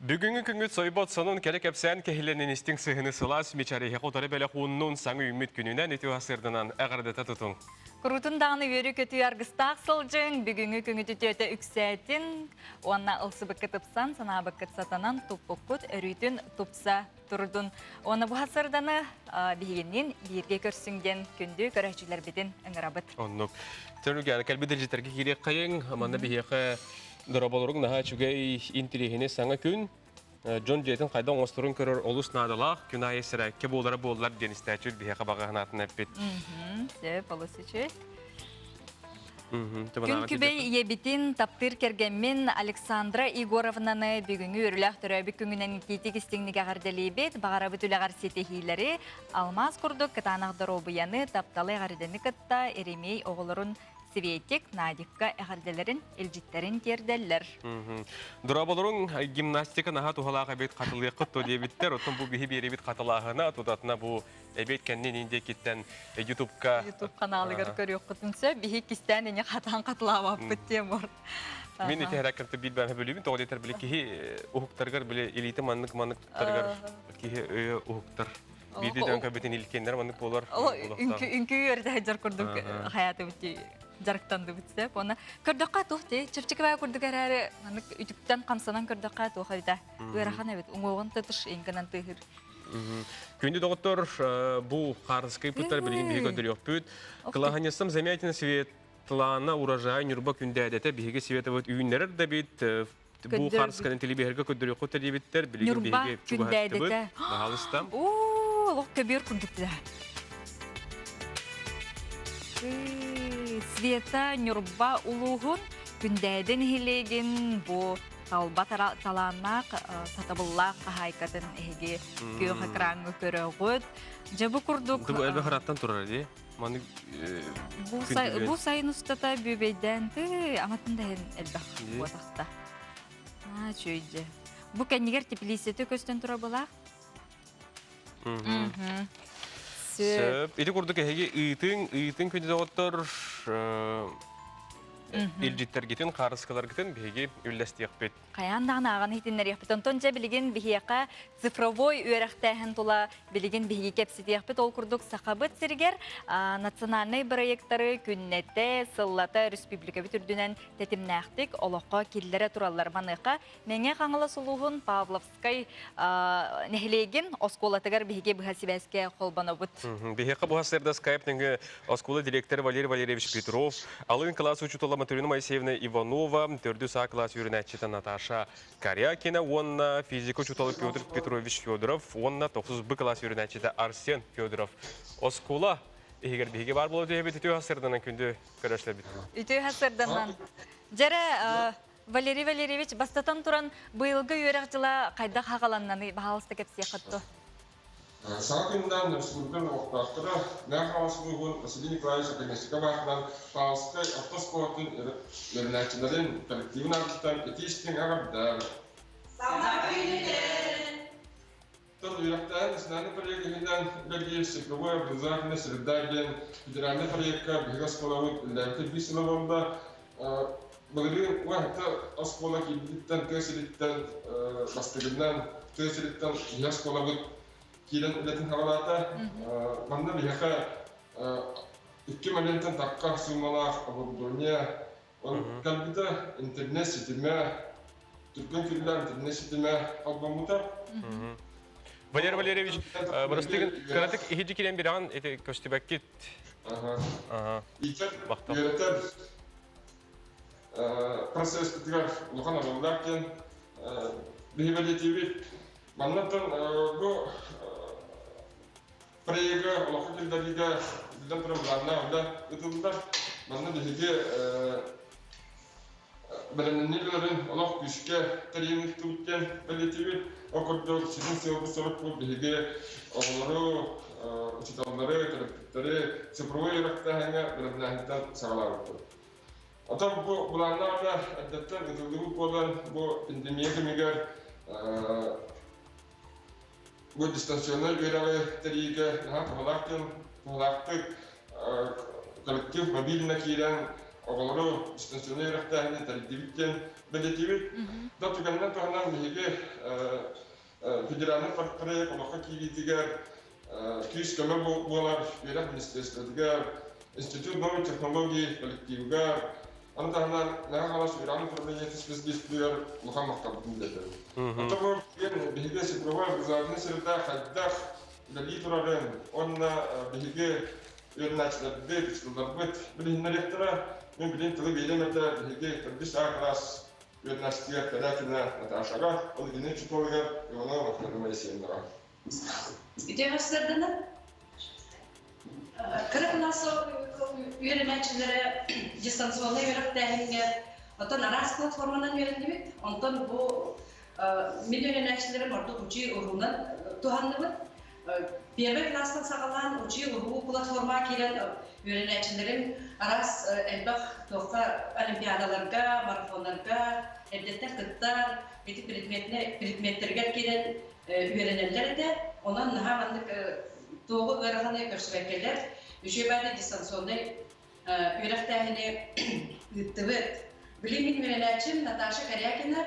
Бүгүҥҥү күҥҥүт сойбот сонун кэрэ кэпсээн кэһилэнин истиҥ сыһыны сылаас мичэриһи хотары бэлэх ууннун саҥа үүммүт күнүнэн үтүө сырдынан эҕэрдэтэ тутуҥ. Куруутун даҕаны үөрүү-көтүү аргыстаах сылдьыҥ, бүгүҥҥү күҥүт үтүөтэ үксээтин уонна ылсыбыккыт ыпсан, санаабыккыт сатанан, туппуккут өрүүтүн тупса турдун. Уонна бу сырданы биһигинниин бииргэ көрсүҥ диэн күндү көрөөччүлэрбитин ыҥырабыт. Оннук. Төрүгэр кэлбит илдьиттэргэ киириэххэйиҥ. Манна биһиэхэ Дорооболоруҥ наһаа үчүгэй интириэһинэй саҥа күн. Дьон дьиэтин хайдах оҥосторун көрөр олус наадалаах. Күн аайы сэрээккэ буолара буоллар диэн истээччи биһиэхэ баҕа санаатын эппит. Сөп, олус үчүгэй. Күн күбэй ийэбитин, таптыыр кэргэммин Александра Егоровнаны бүгүҥҥү үөрүүлээх төрөөбүт күҥүнэн итиитик истиҥник эҕэрдэлиибит. Баҕарабыт үлэҕэр ситиһиилэри, алмаас курдук кытаанах доруобуйаны, тапталы эҕэрдэни кытта Еремей оҕолорун Светик, Надикка эҕэрдэлэрин, илдьиттэрин тиэрдэллэр. Дорооболоруҥ гимнастика наһаа туһалаах эбит хатылыаххыт то диэбиттэр. Оттон бу биһи биэрибит хатылааһына тутатына бу эбиэт кэннин индиэкиттэн Ютубка Ютуб каналыгар көрүөххүтүн сөп. Биһи кистээн ини хатаан хатылаабаппыт диэн бор. Мин ити хэраккарты биир бэҕэ бөлүүбүн тоҕо диэтэр били киһи уһуктарыгар били илиитэ маннык маннык туттарыгар киһи өйө уһуктар. Биирдии дьон көрбүтүн илкеннэр маннык буолар. Үҥкүү үөрэтэ сылдьар курдук хайаатыбыт дьарыктандыбыт сөп. Уонна көрдөххө туох дии чэпчэки баа курдук эрээри маннык үтүктэн хамсанан көрдөххө туох эбитэ ыарахан эбит уҥуоҕун тытыш иҥкэнэн тыаһыыр. Күндү доҕоттор, бу хаарыскай пыттар билигин биһиги көрдөрүөхпүт. Кылаһанньыстам Замятина Светлана урожай Ньурба күндээдэтэ биһиги Световыт үүннэрэр да бит Бу харысканы телебиһэргэ көрдөрүөххүт диэбиттэр, билигин биһиги чугаһаттыбыт. Баһаалыста. Оо, олох көбүөр курдук да. Света Ньурба улууһун Күндээдэ нэһилиэгин бу талба талааннаах, сатабыллаах хаһаайкатын эһиги күөх экраҥҥа көрөҕүт. Дьэ бу курдук... Бу элбэх ыраттан турар дии. Маны бу сайын устата бүөбэйдээн ты аматын да иһин элбэх буотахта. Аа, үчүгэй Бу кэннигэр теплицете көстөн турар былаах. Сөп. Ити курдук эһиги ыытыҥ, ыытыҥ күндү доҕоттор илдьиттэргитин, хаарыскаларгытын биһиги үллэстиэхпит. Хайаан даҕаны ааҕан иһитиннэриэхпит. Онтон дьэ билигин биһиэхэ цифровой үөрэхтээһин тула билигин биһиги кэпсэтиэхпит. Ол курдук Сахабыт сиригэр национальнай бырайыактары күннэтэ, сыллата республикабыт үрдүнэн тэтимнээхтик олоххо киллэрэ тураллар. Маныаха Мэҥэ Хаҥалас улууһун Павловскай нэһилиэгин оскуолатыгар биһиги быһа сибээскэ холбонобут. Биһиэхэ бу сырда скайп нөҥүө оскуола директора Валерий Валерьевич Петров, алын кылаас учуутала Матрена Моисеевна Иванова, төрдүс А кылаас үөрэнээччитэ Наташа Корякина уонна физика учуутала Петр Петрович Федоров уонна тохсус Б кылаас үөрэнээччитэ Арсен Федоров. Оскуола иһигэр биһиги баар буола түһэбит үтүө сырданан күндү көрөшлөрбүт. Үтүө сырданан. Дьэрэ, Валерий Валерьевич, бастатан туран, быйылгы үөрэх дьыла хайдах хаҕаланнаны баһаалыста кэпсиэххит дуо? Саҥа күннээн республика олохтоохторо Мэҥэ Хаҥалас улууһун Василий Николаевич Академическай баатынан Павловскай орто оскуолатын үөрэнээччилэрин коллективын аатыттан итии-истиҥ эҕэрдэ! Саҥа күнүнэн! Тыл үөрэхтээһин национальнай проект иһинэн үлэлиир цифровой образовательная среда диэн федеральнай проекка биһиги оскуолабыт үлэлээбитэ биир сыла буолла. Былырыын уонна оскуола киирбититтэн тыа сириттэн бастакынан тыа сириттэн биһиги оскуолабыт киирэн үлэтин саҕалаата. Манна биһиэхэ 2 миллионтан тахха суумалаах оборудование кэлбитэ, интернет ситимэ, түргэн күннээх интернет ситимэ холбоммута. Валерий Валерьевич, бырастыгын кыратык иһирдьи киирэн бирэҕин ити көстүбэккит. Иитэр, үөрэтэр процесспытыгар улахан оруоллаах диэн биһи бэлиэтиибит. Маннаттан бу проегы олоххо киллэриигэ биллэн турар былааннаах үлэ ыытыллар. Манна биһиги бэлэмнэнии үлэлэрин олох күүскэ тэрийэн ыыттыбыт диэн бэлиэтиибит. Ол курдук сүрүн сыалбыт-сорукпут биһиги оҕолору, учууталлары, төрөппүттэри цифровой үөрэхтээһиҥҥэ бэлэмнээһинтэн саҕалаабыппыт. Оттон бу былааннаах үлэ эрдэттэн ыытыллыбыт буолан, бу пандемия кэмигэр бу дистанционнай үөрэҕи тэрийиигэ наһаа туһалаах диэн туһалаахтык коллектив мобильно киирэн. оҕолору дистанционнай үөрэхтээһини тэрийдибит диэн бэлиэтиибит. Да түгэнинэн туһанан биһиги федеральнай проект олоххо киириитигэр күүс-көмө буолар үөрэх министерствотыгар, Институт новых технологий коллективыгар, аны таһынан Мэҥэ Хаҥалас үөрэҕин управлениетын специалистыгар улахан махталбытын биллэрэбит. Оттон бу биһиги цифровой образовательнай среда хайдах үлэлии турарын уонна биһиги үөрэнээччилэрбит, учууталларбыт билиһиннэриэхтэрэ. Мин билигин тылы биэриэм этэ, биһиги төрдүс А кылаас үөрэнээччитигэр Корякина Наташаҕа, ол итини учууталыгар Иванова Валентина Моисеевнаҕа. Үтүө сарсыардана кыра кылаас үөрэнээччилэрэ дистанционнай үөрэхтээһиҥҥэ оттон араас платформанан үөрэннибит. Онтон бу мин үөрэнээччилэрим ордук учуй уруунан туһанныбыт. Первый класстан саҕалаан учуй уруу платформаҕа киирэн үөрэнээччилэрим араас элбэх туохха олимпиадаларга, марафоннарга эрдэттэн кыттар, ити предметтэригэр киирэн үөрэнэллэр этэ. Онон наһаа маннык туоҕу ыараханы көрсүбэккэлэр, үчүгэй баайда дистанционнай үөрэхтээһини ыыттыбыт. Билигин мин үөрэнээччим Наташа Корякина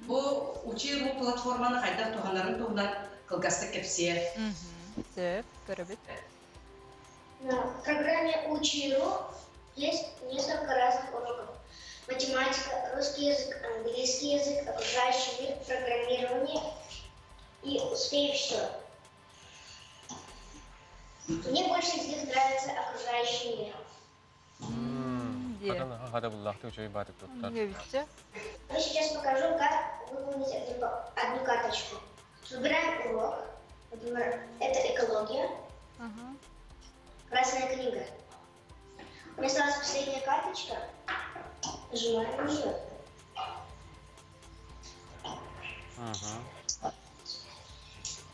бу учи.ру платформаны хайдах туһанарын туһунан кылгастык кэпсиэ. Сөп, көрөбүт. На программе Учи.ру есть несколько разных уроков. Математика, русский язык, английский язык, окружающий мир, программирование и успей все. Мне больше из них нравится окружающий мир. Я сейчас покажу, как выполнить одну карточку. Выбираем урок. Например, это экология. Красная книга. У меня осталась последняя карточка. Нажимаем нее.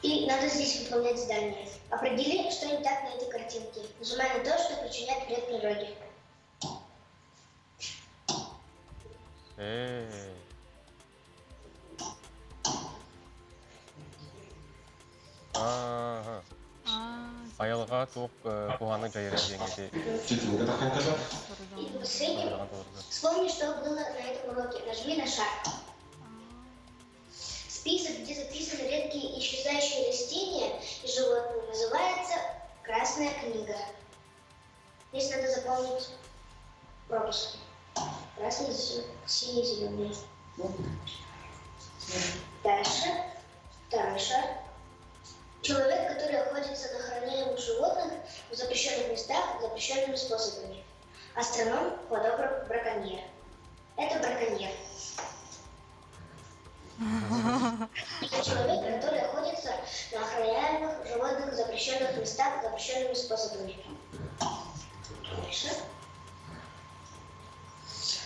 И надо здесь выполнять задание. Определи, что не так на этой картинке. Нажимай на то, что причиняет вред природе. Эй. Ага. Айылҕа туох куһаҕаны дьайара диэҥҥэ И последним, вспомни, что было на этом уроке. Нажми на шар. Список, где записаны редкие исчезающие растения и животные, называется «Красная книга». Здесь надо заполнить пропуск. Красный, синий, зеленый. Дальше. Второй шар. Человек, который охотится на охраняемых животных в запрещенных местах запрещенными способами. Астроном, фотограф, браконьер. Это браконьер. Это человек, который охотится на охраняемых животных в запрещенных местах запрещенными способами. Дальше.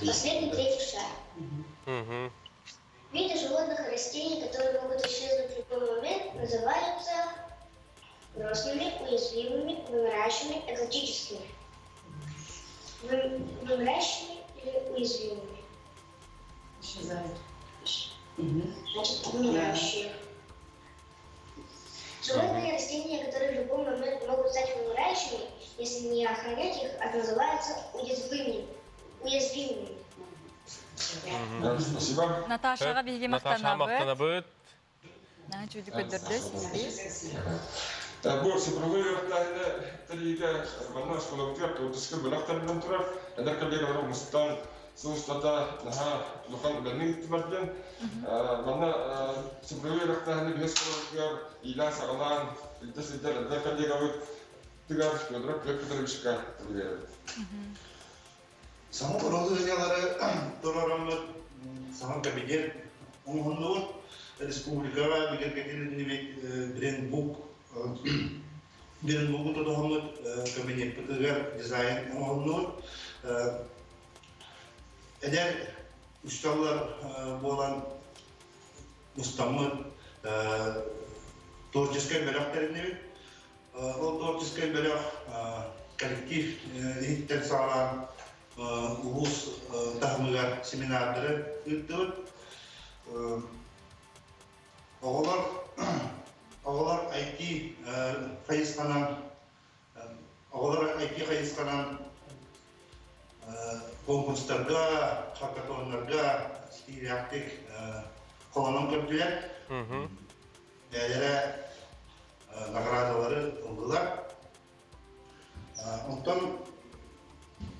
Последний третий шар. Виды животных и растений, которые могут исчезнуть в любой момент, называются грозными, уязвимыми, вымирающими, экзотическими. Вымирающими или уязвимыми? Исчезают. Значит, вымирающие. Животные и растения, которые в любой момент могут стать вымирающими, если не охранять их, а называются уязвимыми. Уязвимыми. Спасибо. Наташаҕа биһиги Наташа махтанабыт. махтанабыт. Наһаа чудик көрдөрдө сиһилии. Бу цифровой үөрэхтээһини тэрийиигэ манна оскуолабытыгар творческай бөлөх тэриллэн турар. Эдэр коллегалар мустан сыл устата наһаа улахан үлэни ыыттылар диэн. Манна цифровой үөрэхтээһини биһи оскуолабытыгар иилээн-саҕалаан илдьэ сылдьар эдэр коллегабыт тыгар Федоров Петр Петровичка биэрэбит. Саҥа уруһуйалары туруораммыт саҥа кабинет оҥоһуннубут. Республикаҕа бигэргэтилиннибит брендбук брендбугу тутуһаммыт кабинеппытыгар дизайн оҥоһуннубут. Эдэр учууталлар буолан мустаммыт творческай бөлөх тэриннибит. Ол творческай бөлөх коллектив иһиттэн саҕалаан улуус таһымыгар семинардары ыыттыбыт. Оҕолор оҕолор IT хайысханан оҕолор IT хайысханан Конкурстарга, хакатоннарга стилээхтик холонон көрдүлэр. Бэйэлэрэ наградалары ыллылар. Онтон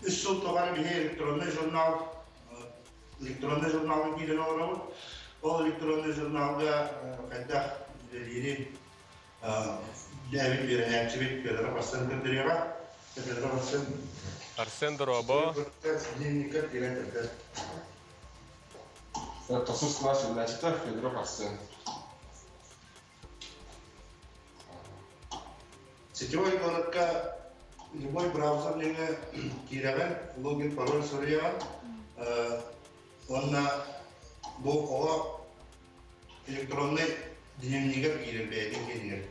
үс сыл тухары биһи электронный журнал электронный журналга киирэн олоробут. Ол электронный журналга хайдах үлэлиирин бэйэбит үөрэнээччибит Петр Арсен көрдөрүөҕэ. Петр Арсен. Арсен дорообо. Дневникка киирэн көрдөр. Тохсус класс үөрэнээччитэ Федоров Арсен. Сетевой городка любой браузер нөҥүө киирэҕин, логин, пароль суруйаҕын. Уонна бу оҕо электроннай дневнигэр киирэр бэйэтин киэнигэр.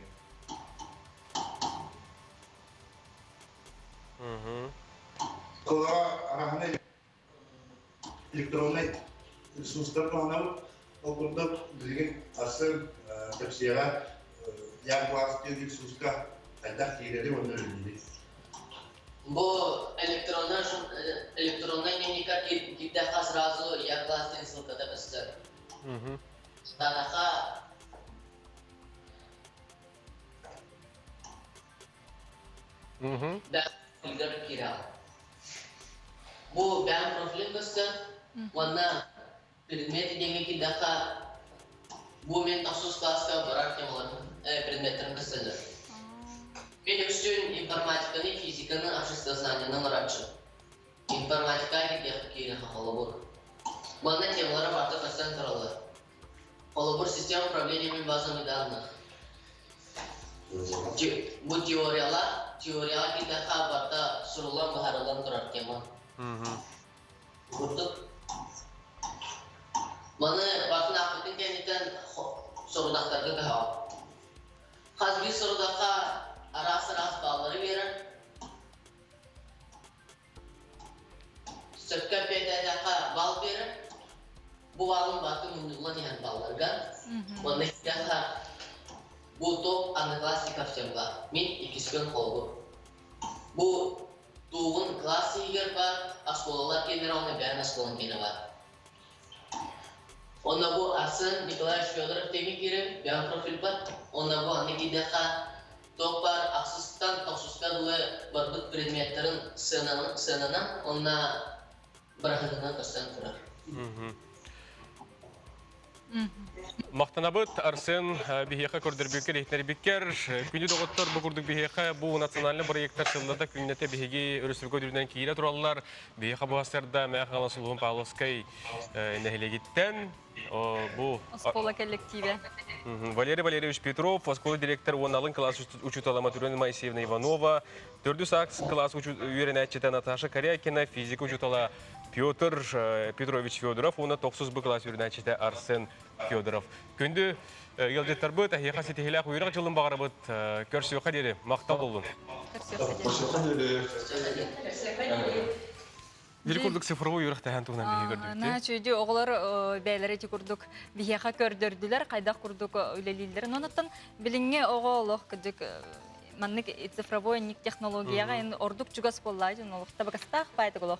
Оҕо араһаны электроннай ресурстар туһанабыт. Ол курдук билигин Арсен кэпсиэҕэ Я-класс диэн ресурска хайдах киирэри уонна үлэлиири. Бу электроннай электроннай дневникка киирдэххэ сразу Я-класс диэн ссылката көстөр. Танаха Бэм киирэр. Бу бэм профилин көстөр уонна предмет диэҥҥэ киирдэххэ бу мен тохсус класска барар темаларын предметтэрин көстөллөр. Мен үксүн информатиканы, физиканы, обществознаниены оҥорооччу. Информатика киириэххэ холобур. Манна темалара барыта көстөн тураллар. Холобур, система управления базами данных. Бу теориялар, теорияҕа киирдэххэ барыта суруллан быһаарыллан турар тема. Курдук. Маны батын аахпытын кэнниттэн сорудахтарга көһөҕүн. Хас биир сорудахха араас-араас бааллары биэрэр. Сөпкө эппиэттээтэххэ баал биэрэр. Бу баалын барыта мунньуллан иһэр баалларга. Уонна киирдэххэ бу топ одноклассников темга мин иккис күн холобур. Бу туоҕун класс иһигэр бар, оскуолалар киэннэрэ уонна бэйэн оскуолаҥ киэнэ бар. Онно бу Арсен Николаевич Федоров диэҥҥэ киирэн бэйэм профильбар. Онно бу анны киирдэххэ туох баар ахсыстан тохсуска дылы барбыт предметтэрин сыананан, сыананан уонна быраһыынынан көстөн турар. Махтанабыт Арсен биһиэхэ көрдөрбүккэр, иһитиннэрбиккэр. Күндү доҕоттор, бу курдук биһиэхэ бу национальный проектар сыллата күннэтэ биһиги өрөспүүбүлүкэ үрдүнэн киирэ тураллар. Биһиэхэ бу сарда Мээх Хаҥалас улууһун Павловскай нэһилиэгиттэн бу Оскуола коллективэ. Валерий Валерьевич Петров, оскуола директор уонна алын кылаас учуутала Матрена Моисеевна Иванова, төрдүс акс кылаас үөрэнээччитэ Наташа Корякина, физика учуутала Петр Петрович Федоров уонна тохсус Б кылаас үөрэнээччитэ Арсен Федоров. Күндү ыалдьыттарбыт, эһиэхэ ситиһиилээх үөрэх дьылын баҕарабыт. Көрсүөххэ диэри махтал буоллун. Көрсүөххэ диэри. Били курдук цифровой үөрэх тэһэн туһунан биһиги көрдүбүт. На чүйдү оҕолор бэйэлэрэ ити курдук биһиэхэ көрдөрдүлэр, хайдах курдук үлэлииллэр. Онон билиҥҥи оҕо олох кырдьык маннык цифровой технологияҕа эн ордук чугас буоллаа дьон олох табыгастаах баайдык олох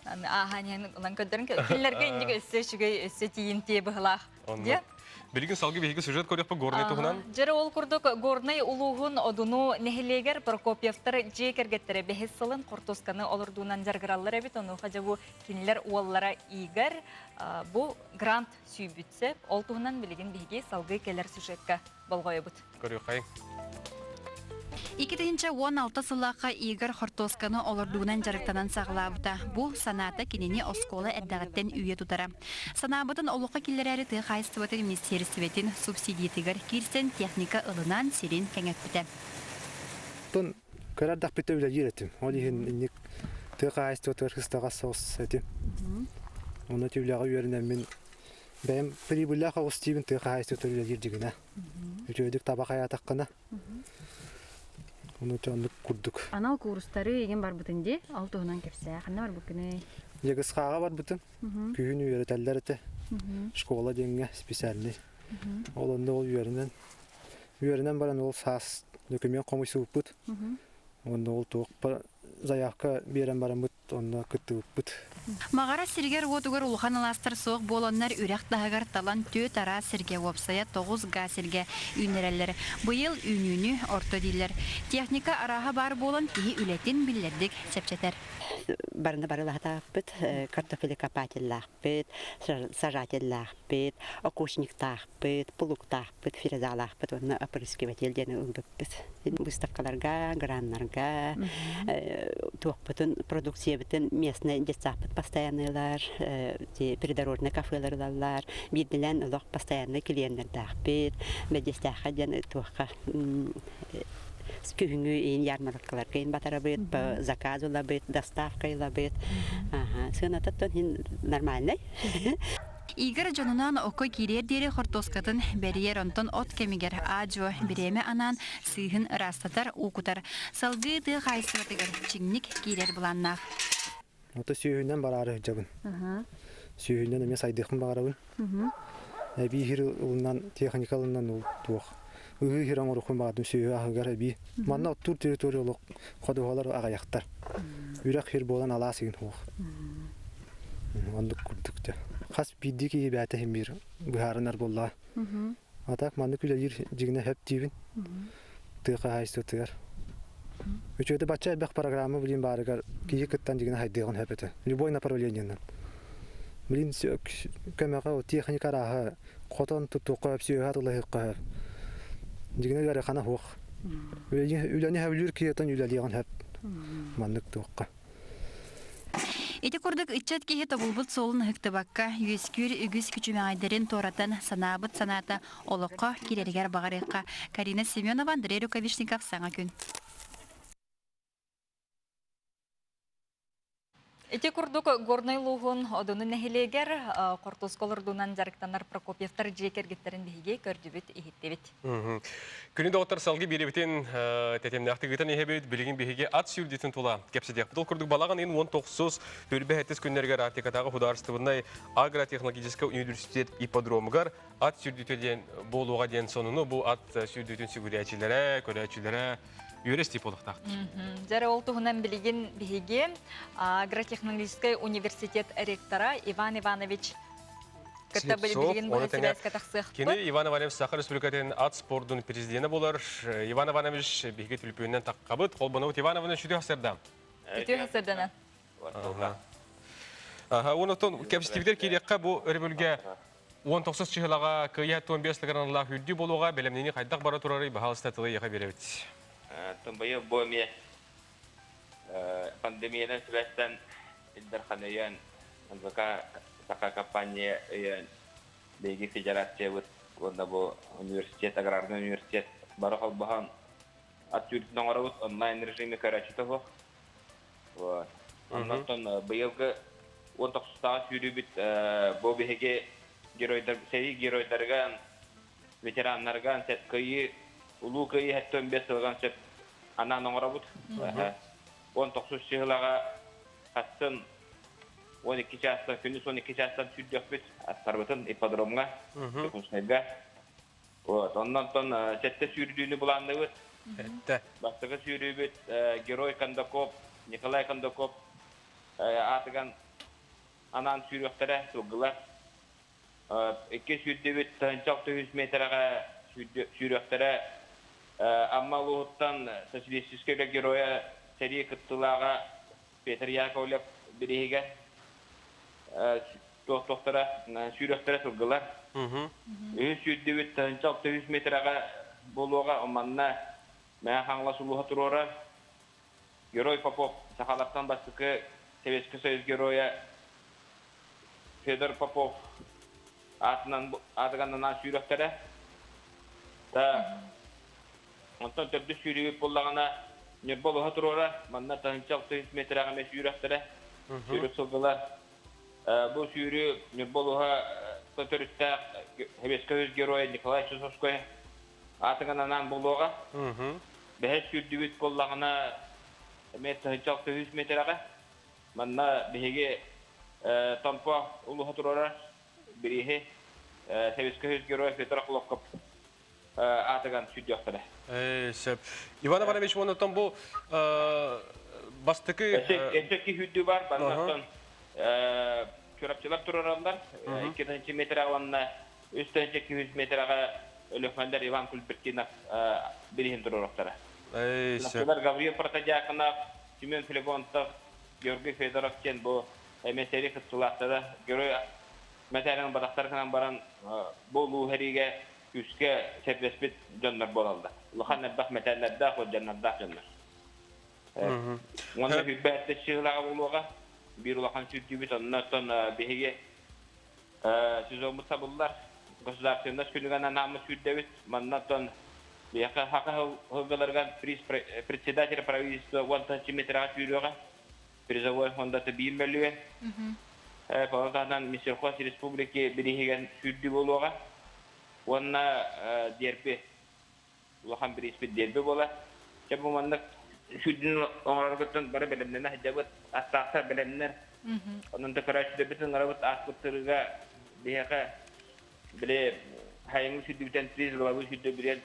ааһан иһэн ылан көрдөрөн кинилэргэ инник өссө үчүгэй өссө тиийимтиэ быһылаах диye. Билигин салгыы биһиги сюжет көрүөхпүт Горнай туһунан. Дьэрэ ол курдук Горнай улууһун Одуну нэһилиэгэр Прокопьевтар дьиэ кэргэттэрэ бэһис сылын хортуосканы олордуунан дьарыгыраллар эбит. Онуоха дьэ бу кинилэр уоллара Игорь бу грант сүүйбүтсэ ол туһунан билигин биһиги салгыы кэлэр сюжекка болҕойобут. Көрүөххэйиҥ. 2016 сыллаахха Игорь хортуосканы олордуунан дьарыктанан саҕалаабыта. Бу санаата кинини оскуола эрдэҕиттэн үүйэ тутара. Санаабытын олоххо киллэрээри тыа хаһаайыстыбатын министиэристибэтин субсидиятыгар киирсэн техника ылынан сирин кэҥэппитэ. Тон кыра эрдэхпиттэн үлэлиир этим. Ол иһин инник тыа хаһаайыстыбатыгар сыстаҕас соҕус этим. Онно үлэҕэ үөрэнэммин бэйэм прибыльлээх оҕус диибин тыа хаһаайыстыбатыгар үлэлиир дьигинэ. Үчүгэйдик таба хайаатаххына ону оннук курдук. Анал куурустары игин барбытын дии, ол туһунан кэпсээ. Ханна барбыккыный? Дьыгысхааҕа барбытым. Күһүн үөрэтэллэр этэ. Школа диэҥҥэ специальный. Ол онно ол үөрэнэн үөрэнэн баран ол саас документ хомуйсубуппут. Онно ол туох. заявка биэрэн бараммыт онно кыттыбыппыт. Маҕара сиригэр-уотугар улахан алаастар суох буоланнар үрэх таһыгар талан түөрт араас сиргэ уопсайа 9 гаа сиргэ үүннэрэллэр. Быйыл үүнүүнү орто дииллэр. Техника арааһа баар буолан киһи үлэтин биллэрдик чэпчэтэр. Барыны барылаһатаахпыт, картофелекопателлаахпыт, сажателлаахпыт, окучниктаахпыт, плугтаахпыт, фрезалаахпыт уонна опрыскиватель диэни ылбыппыт. Выставкаларга, граннарга туохпутун, продукциябытын местный детсааппыт постоянныйлар, придорожный кафелар ылаллар, биирдилээн олох постоянный клиеннэрдээхпит, бэдьиэстээххэ диэн туохха күһүҥҥү иин ярмаркаларга иин батарабыт, заказ ылабыт, доставка ылабыт. Сыаната иһин нормальный. Игорь дьонунаан окко киириэр диэри хортуоскатын бэрийэр, онтон от кэмигэр аа-дьуо бириэмэ анаан сыыһын ыраастатар, уу кутар. Салгыы тыа хаһаайыстыбатыгар чиҥник киирэр былааннаах. Ото сүөһүнэн бараары сылдьабын. Сүөһүнэн эмиэ сайдыахпын баҕарабын. Эбии иһир ылынан, техника ылынан ол туох. Ыһыы иһир оҥоруохпун баҕардым сүөһү аһыгар эбии. Манна оттуур территория олох ходуһалар аҕыйахтар. Үрэх сир буолан алаас игин суох. Оннук курдук дьэ. Хас биирдии киһи бэйэтэ иһин биир быһаарынар буоллаҕа. А так маннык үлэлиир дьиҥинэ сөп диибин. Тыа хаһаайыстыбатыгар. Үчүгэйдик бачча элбэх программа билин баарыгар киһи кыттан дьиҥинэ хайдыаҕын сөп этэ. Любой направлениенан. Билин көмөҕө техника арааһа хотон тутуохха сөп, сүөһү атылаһыахха сөп. Дьиҥинэ ыарахана суох. Үлэни сөбүлүүр киһи үлэлиэҕин сөп. Маннык туохха. Ити курдук ыччат киһи тобулбут суолун ыһыктыбакка, үөскүүр үгүс күчүмэҕэйдэрин туоратан санаабыт санаата олоххо киирэригэр баҕарыахха. Карина Семенова, Андрей Рукавишников, Саҥа күн. Ити курдук Горнай улууһун Одуну нэһилиэгэр хортуоска олордуунан дьарыктанар Прокопьевтар дьиэ кэргиттэрин биһиги көрдүбүт, иһиттибит. Күнү доҕоттор салгыы биэрэбитин тэтимнээхтик ыытан иһэбит. Билигин биһиги ат сүүрдүүтүн тула кэпсэтиэхпит. Ол курдук балаҕан ыйын 19 төрбэ күннэригэр Арктикатааҕы художественнай агротехнологическай университет ипподромугар ат сүүрдүүтэ диэн буолуоҕа диэн сонуну бу ат сүүрдүүтүн сүгүрүйээччилэрэ, көрөөччүлэрэ үөрэ истип буолуохтаахтар. Дьэ ол туһунан билигин биһиги агротехнологическай университет ректора Иван Иванович кытта билигин быһа сибээскэ тахсыахпыт. Кини Иван Иванович Саха Республикатын ат спордун президенэ болар. Иван Иванович биһиги түлпүүнэн таққабыт. Холбонобут Иван Иванович үтүө хасырда. Үтүө хасырдана. Аха, онотон кэпсэтибитер киириэххэ бу өрөбүлгэ 19 чыһылаҕа кыйа 15 лыгыраналаах үрдүү болуоҕа бэлэмнэни хайдах бара турарый баһаалыста тылы яха беребит. Тымбайы бу эмиэ пандемиянан сибээстэн Ил Дархан өйөөн, НВК Саха компания өйөөн, биһиги федерациябыт уонна бу университет, аграрный университет бары холбоһон ат сүүрдүн оҥоробут, онлайн режиме көрөөччүтэ суох. Вот. Оннуттан быйылгы 19-тааҕы сүүрүүбүт бу биһиги геройдар, сэрии геройдарыгар, ветераннарга кыайыы, улуу кыайыы 75 сылыгар сөп анаан оҥоробут. 19 чыһылаҕа хассын 12 чаастан, күнүс 12 чаастан сүүрдүөхпүт аттарбытын ипподромҥа, Дьокуускайга. Вот, оннонтон сэттэ сүүрдүүнү былаанныыбыт. Сэттэ. Бастакы сүүрүүбүт Герой Кондаков, Николай Кондаков аатыган анаан сүүрүөхтэрэ сылгылар. Икки сүүрдүбүт 1600 метрэҕэ сүүрүөхтэрэ Амма улууһуттан Социалистическай үлэ геройа сэрии кыттыылааҕа Петр Яковлев бирииһигэр туох-туохтара сүүрүөхтэрэ сылгылар. Үһүс сүүрдүбүт 1600 метрэҕэ буолуоҕа манна Мэҥэ Хаҥалас улууһа туруорар. Герой Попов сахалартан бастакы Советский Союз геройа Федор Попов аатынан аатыганнанан сүүрүөхтэрэ. Та онтон төрдүс сүүрүүбүт буоллаҕына Ньурба улууһа туруора манна 1600 метрэҕэ эмиэ сүүрүөхтэрэ. Сүүрүк сылгылар. Бу сүүрүү Ньурба улууһа төрүттээх Советский Союз геройа Николай Чусовской аатыган анаан буолуоҕа. Бэһис сүүрдүбүт буоллаҕына эмиэ 1600 метрэҕэ. Манна биһиги Томпо улууһа туруорар бирииһи Советский Союз геройа Петр Охлопков аатыган сүүрдүөхтэрэ. Сөп. Иван Иванович, онтон бу Бастакы Өссө киһи бар, баннаттан чурапчылар турараллар. 2 метр уонна 3 метрага Өлөхмәндер Иван Кульбертинов бириһин туруруктара. Чурапчылар Гаврил Протодьяконов, Семен Флегонтов, Георгий Федоров диэн бу эмесери кыттылаахтара. Герой мэтээлин батахтар баран бу улуу хэриге күүскэ сэрдэспит дьоннор буолаллар. Улахан элбэх мэтээллэрдээх, орденнардаах дьоннор. Уонна хүрбээтте чыылаҕа буолуоҕа. Биир улахан сүүрдүүбүт оннотон биһиги сезоммут сабыллар. Государственность күнүгэн анааммыт сүүрдэбит. Маннатон биһиэхэ хака хылгаларыгар приз председателя правительства 10 сантиметраҕа сүүрүөҕэ. Призовой фондата 1 мөлүйүөн. Палатанан Минсельхоз республики бириһигэн сүүрдүү буолуоҕа. Уонна дерби улахан бирииспит дерби буолар. Дьэ бу маннык сүүрдүүнү оҥороргуттан бары бэлэмнэнэ сылдьабыт, аттаахтар бэлэмнэр. Онон да көрөөччүлэрбит ыҥырабыт ааспыттарыга биһиэхэ били хайыҥы сүүрдүүбүтэн приз главы сүүрдэ билэн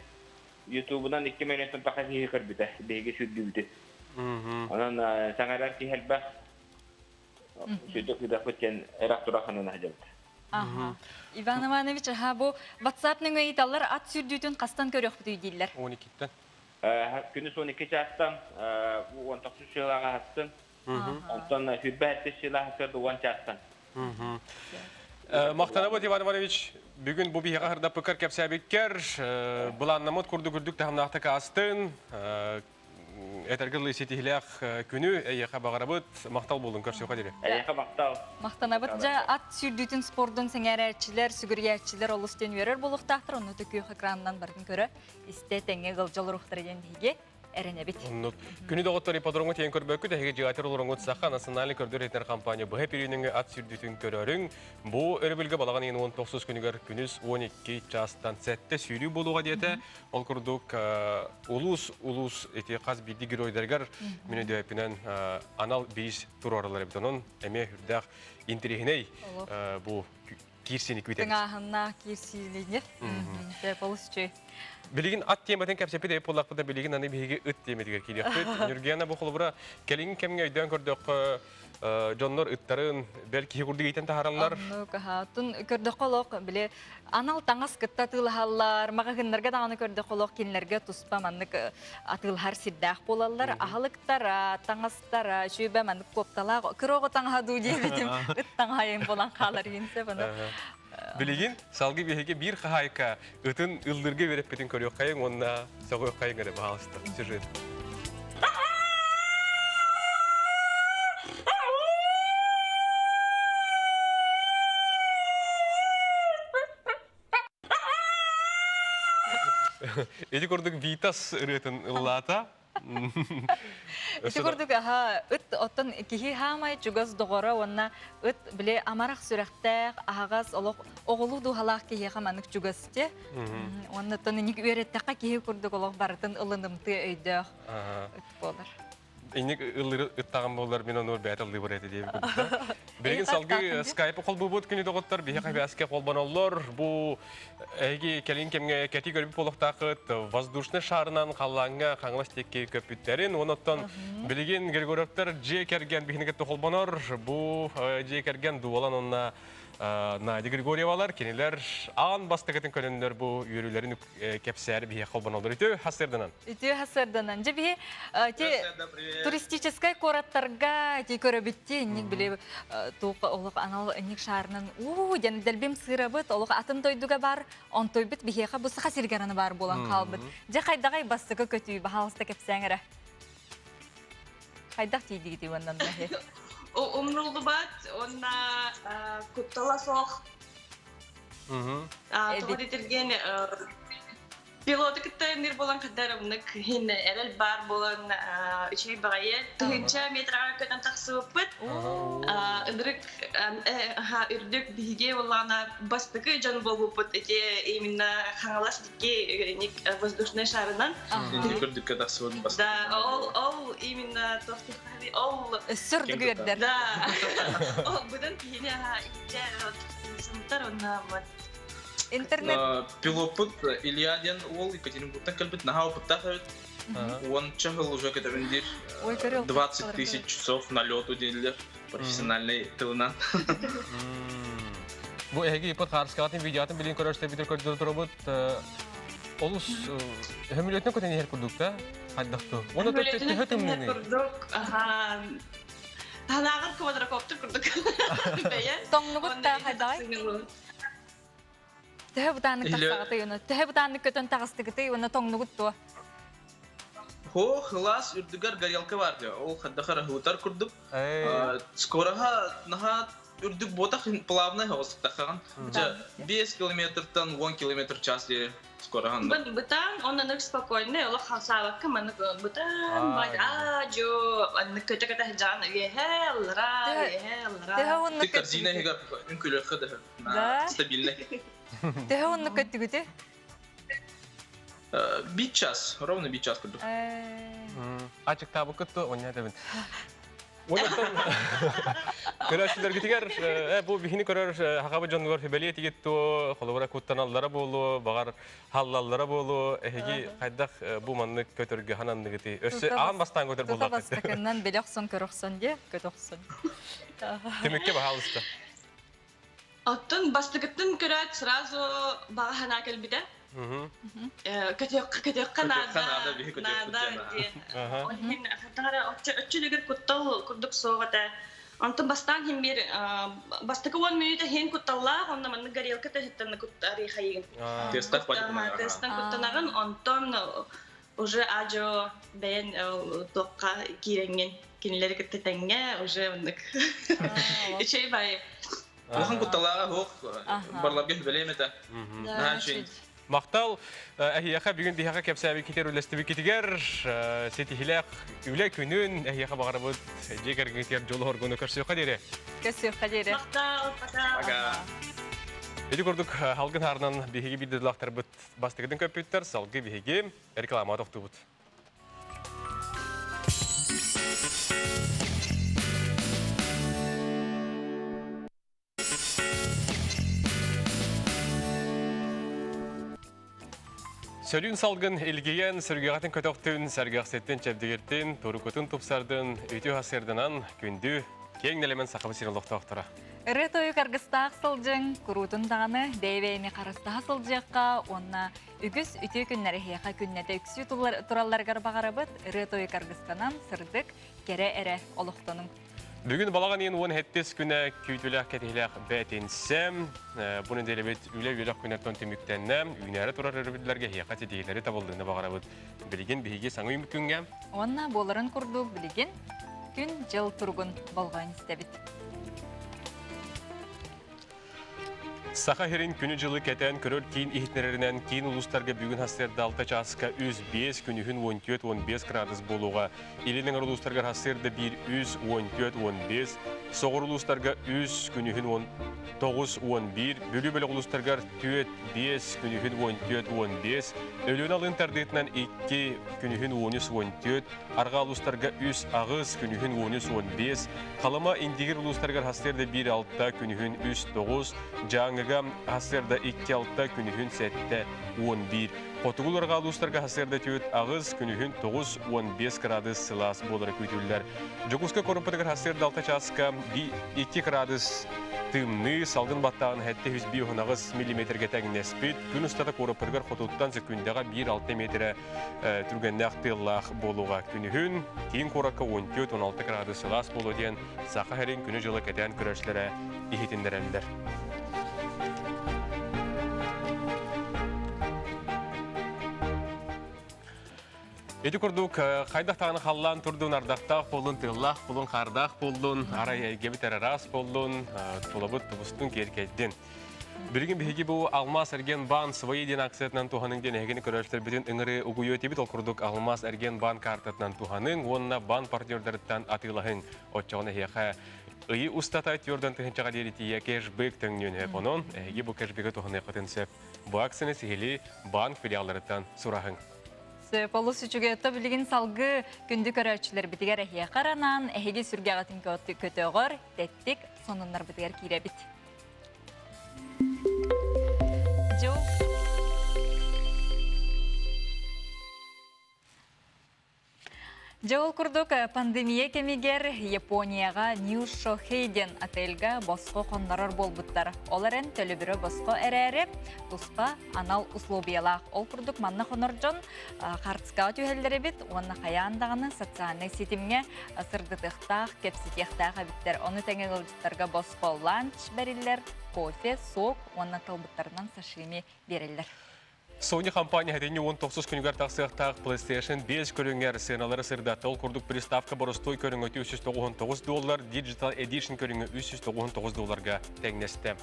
ютубунан 2 миллионтан таха киһи көрбүтэ биһиги сүүрдүүбүтүн. Онон саҥарар киһи элбэх сүүрдэ кыыдахпыт диэн эрэх турах санана сылдьабыт. Аха. Иван Иванович, аха бу WhatsApp нөҥүө ыйыталлар ат сүүрдүүтүн хастан көрүөхпүтүй дииллэр. 12-тэн. Күнүс 12 чаастан 19 сыалаҕа хастын. Онтон 27 сыалаҕа сырды 10 чаастан. Махтанабыт Иван Иванович, бүгүн бу биһиэхэ хардаппыккар кэпсээбиккэр, былааннаммыт курдук үрдүк таһымнаахтык аастын. Этэргэ дылы ситиһилээх күнү эйиэхэ баҕарабыт. Махтал буолун көрсүөххэ диэри. Эйиэхэ махтал. Махтанабыт. Дьэ, ат сүүрдүүтүн спордун сэҥээрээччилэр, сүгүрүйээччилэр олус диэн үөрэр буолуохтаахтар. Онну күөх экранынан барытын көрө, истэ тэҥҥэ ыалдьа олоруохтара диэн биһиги эрэнэбит. Оннук. Күнү доҕоттор ипподромҥа тиийэн көрбөккүт, эһиги дьиҕатыр олороҥҥут Саха национальный көрдөр иһитинэр компания быһа пирүүнүҥҥэ ат сүүрдүүтүн көрөрүҥ. Бу өрөбүлгэ балаҕан ыйын 19 күнүгэр күнүс 12 чаастан 7 сүүрүү буолуоҕа диэтэ. Ол курдук улуус улуус ити хас биирдии геройдарыгар мин өйдөөппүнэн анал биис туруоралар эбит. Онон эмиэ үрдээх интириэһинэй бу киирсиини күүтэбит. Тыҥааһыннаах киирсиилине. Олус үчүгэй. Билигин ат тематын кэпсэппит эбит буоллахпытына, билигин аны биһиги ыт тематыгар киириэхпит. Ньургуяна бу холобура кэлиҥҥи кэмҥэ өйдөөн көрдөххө, дьоннор ыттарын бэл киһи курдук иитэн таһаараллар. Оннук, аха. Оттон көрдөххө олох, били анал таҥас кытта атыылаһаллар, маҕаһыыннарга даҕаны көрдөххө олох кинилэргэ туспа маннык атыылаһар сирдээх буолаллар. Аһылыктара, таҥастара, үчүгэй маннык куопталаах кыра оҕо таҥаһа дуу диэбитим, ыт таҥаһа буолан хаалар иһин сөп аны. Билигин салгыы биһиги биир хаһаайка ытын ыллыырга үөрэппитин көрүөххэйиҥ уонна сөҕүөххэйиҥ эрэ баһаалыста сюжет. Ити курдук Витас ырыатын ыллаата. Ити курдук аха ыт оттон киһи хаамай чугас доҕоро уонна ыт били амарах сүрэхтээх аһаҕас олох оҕолуу дууһалаах киһиэхэ маннык чугас те уонна оттон инник үөрэттэххэ киһи курдук олох барытын ылынымтыа өйдөөх ыт буолар. Инник ыллыр ыттаҕым буоллар мин ону бэйэтэ ыллыыбар этэ диэбит курдук. Билигин салгыы скайпы холбуубут күнү доҕоттор биһиэхэ бээскэ холбоноллор. Бу эһиги кэлин кэмҥэ кэти көрбүт буолуохтааххыт воздушный шарынан халлааҥҥа Хаҥалас диэки көппүттэрин. Онон билигин Григорьевтар дьиэ кэргэн биһини кытта холбонор. Бу дьиэ кэргэн дуолан онно Надя Григорьевалар кинилэр аан бастакытын көнөннөр бу үөрүүлэрин кэпсээри биһиэхэ холбоноллор. Үтүө хасырданан. Үтүө хасырданан. Дьэ биһи ти туристическай куораттарга ти көрөбүтти инник били туох олох анал инник шаарынан уу диэн дэлбим сыырабыт олох атын дойдуга бар онтойбут биһиэхэ бу саха сиригэр аны баар буолан хаалбыт. Дьэ хайдаҕай бастакы көтүү баһаалыста кэпсээҥ эрэ. Хайдах тиийдигитий уонна Умнуллубат уонна куттала суох. Тоҕо диэтиргэн пилоты кытта нир буолан кытарымнык хин эрэл баар буолан үчүгэй баҕайы тыһыынча метраҕа көтөн тахсыбыппыт. Ынырык үрдүк биһиги буоллаҕына бастакы дьон буолбуппут ити именно Хаҥалас икки воздушный шарынан. Үрдүккэ тахсыбыт бастакы. Да, ол ол именно ол Өссө үрдүк үөрдэр. Да. Ол быдан киһини сымтар онна вот Интернет Пилоппут Илья диэн уол Екатеринбургтан кэлбит наһаа опыттаах эбит. Уонча сыл уже көтөбүн диир. 20 тысяч часов налету дииллэр профессиональный тылынан. Бу эһиги иппит хаарыскаҕытын видеотын билин көрөрсөбүтүр көрдөрө турабыт. Олус хөмүлөтүнэн көтөн иһэр курдук да хайдахту. Уонна төһө тымныыный? курдук, аха. Таһынааҕар квадрокоптер курдук. Бэйэ. Тоҥнугут да хайдаҕай? Төһө бытааннык тахсаҕытый уонна төһө бытааннык көтөн таҕыстыгытый уонна тоҥнугут дуо? Хо, хылаас үрдүгэр горелка бар дьэ. Ол хайдах эрэ ыһытар курдук. Скороһа наһаа үрдүк буотах плавный оҕустахаҕын. Дьэ, 5 километртан 10 километр час диэри скороһан. Бытаан, онон спокойно, олох хамсаабакка маннык бытаан, аа-дьуо, маннык көтө-көтө сылдьаҕын үөһэ, аллара, үөһэ, аллара. Төһө уонна Ты корзина иһигэр үҥкүүлүөххэ да Да? Стабильный. Төһө оннук көттүгүтүй? Бит час, ровно бит час курдук. Ачыктаабыккыт то оння этэбин. Көрөөччүлэргитигэр бу биһини көрөр хахабы дьонугар хүбэлиэ тигит туо холобура куттаналлара буолуо, баҕар халлаллара буолуо, эһиги хайдах бу маннык көтөргө хананныгыты? Өссө аан бастаан көтөр Тута буоллаххыт. бастакыннан билэ охсон көрө охсон дии, көтө охсон. Түмүккэ баһаалыста. Оттон бастакыттан көрөөт сразу баҕа санаа кэлбитэ. Көтүөххэ наада, наада диэн. Ол иһин хантан өччүлүгэр куттал курдук суох этэ. Онтон бастаан иһин биир бастакы уон мүнүүтэ иһин кутталлаах, онно маннык горелка тыһыттан куттарыйхайыгын. Тестах Тестан куттанаҕын, онтон уже ажо бэйэн туохха киирэҥҥин кинилэри кытта тэҥҥэ уже оннук үчүгэй баайы Улахан кутталааҕа суох барларга сүбэлиэм этэ. Наһаа үчүгэй. Махтал эһиэхэ бүгүн биһиэхэ кэпсээбиккитигэр үллэстибиккитигэр ситиһилээх үлэ күнүн эһиэхэ баҕарабыт дьиэ кэргэҥҥитигэр дьолу оргуну көрсүөххэ диэри. Көрсүөххэ диэри. Махтал, пока. Ити курдук халгын хаарынан биһиги биирдэ бастакытын көппүттэр, салгыы биһиги реклама тохтуубут. Сөрүүн салгын илгийэн, сөргөҕөтүн көтөхтүн, сэргэхситтин, чэбдигиртин, турукутун тупсардын, үтүө сырдынан күндү, киэҥ нэлэмэн сахабы сирин олохтоохторо. Ырыа тойук аргыстаах сылдьыҥ, куруутун даҕаны бэйэ-бэйэни харыстаһа сылдьыахха уонна үгүс үтүө күннэр эһиэхэ күннэтэ үксүү туралларыгар баҕарабыт. Ырыа тойук аргыстанан сырдык, кэрэ эрэ олохтонуҥ. Бүгүн балаҕан ыйын 17 күнэ күүтүүлээх кэтэһиилээх бээтинсэ. Бу нэдиэлэбит үлэ-үөрэх күнэттэн түмүктэннэ. Үүнээри турар өрөбүллэргэ эһиэхэ ситиһиилэри табыллыыны баҕарабыт. Билигин биһиги саҥа үүммүт күҥҥэ. Уонна буоларын курдук билигин күн-дьыл туругун болҕойон истэбит. Саха сирин күнү-дьылы кэтээн көрөр киин иһитиннэрэринэн киин улуустарга бүгүн сарсыарда 6 чааска 3-5, күнүһүн 14-15 градус буолуоҕа. Илин эҥэр улуустарга сарсыарда 1 3, 14-15, соҕуруу улуустарга 3, күнүһүн 19-11, Бүлүү бөлөх улуустарыгар 4, 5, күнүһүн 14-15, Өлүөнэ алын тардыытынан 2, күнүһүн 13-14, Арҕаа улуустарга 3 аҕыс, күнүһүн 13-15, Халыма Индигир улуустарыгар сарсыарда 1-6, күнүһүн 3-9, Дьааҥыга сарсыарда 2-6, күнүһүн 7-11. Хотугу арҕаа улуустарга сарсыарда 4 аҕыс, күнүһүн 9-15 градус сылаас буолара күүтүллэр. Дьокуускай куораппытыгар сарсыарда 6 чааска 2 градус тымныы, салгын баттааҕын 758 миллиметргэ тэҥнэспит. Күн устата куораппытыгар хотуттан секундаҕа 1-6 метрэ түргэннээх тыаллаах буолуоҕа. Күнүһүн киин куоракка 14-16 градус сылаас буолуо диэн Саха сирин күнү-дьылы кэтээн көрөөччүлэрэ иһитиннэрэллэр. Ити курдук хайдах даҕаны халлаан турдун, ардахтаах буоллун, тыаллаах буоллун, хаардаах буоллун, арай эйгэбит эрэ ыраас буоллун, тулабыт тубустун, киэркэйдин. Билигин биһиги бу Алмаас эргиэн баан свои диэн акциятынан туһаныҥ диэн эһигини көрөөччүлэрбитин ыҥырыы угуйуо этибит. Ол курдук Алмаас эргиэн баан картатынан туһаныҥ уонна баан партнердарыттан атыылаһыҥ. Оччоҕуна эһиэхэ ыйы устата түөрдэн тыһыынчаҕа диэри тиийэ кэшбэк төҥнүөн сөп. Онон эһиги бу кэшбэги туһаныаххытын сөп. Бу акцияны сиһилии банк филиалларыттан сураһыҥ. Сөп, олус үчүгэй. Ото билигин салгыы күндү көрөөччүлэрбитигэр эһиэхэ анаан эһиги сүргэҕитин көтөҕөр тэттик сонуннарбытыгар киирэбит. Дьэ ол курдук пандемия кэмигэр Японияҕа Нью Шохей диэн отельга босхо хоннорор буолбуттар. Ол эрэн төлөбүрэ босхо эрээри туспа анал условиялаах. Ол курдук манна хонор дьон хартыскаҕа түһэллэр эбит уонна хайаан даҕаны социальнай ситимҥэ сырдатыахтаах, кэпсэтиэхтээх эбиттэр. Ону тэҥэ ыалдьыттарга босхо ланч бэриллэр, кофе, сок уонна талбыттарынан сашими биэрэллэр. Sony компания хэтинни 19 күнүгэр тахсыахтаах PlayStation 5 көрүҥэр сыаналары сырдатта. Ол курдук приставка боростуой көрүҥө 399 доллар, Digital Edition көрүҥө 399 долларга тэҥнэстэ.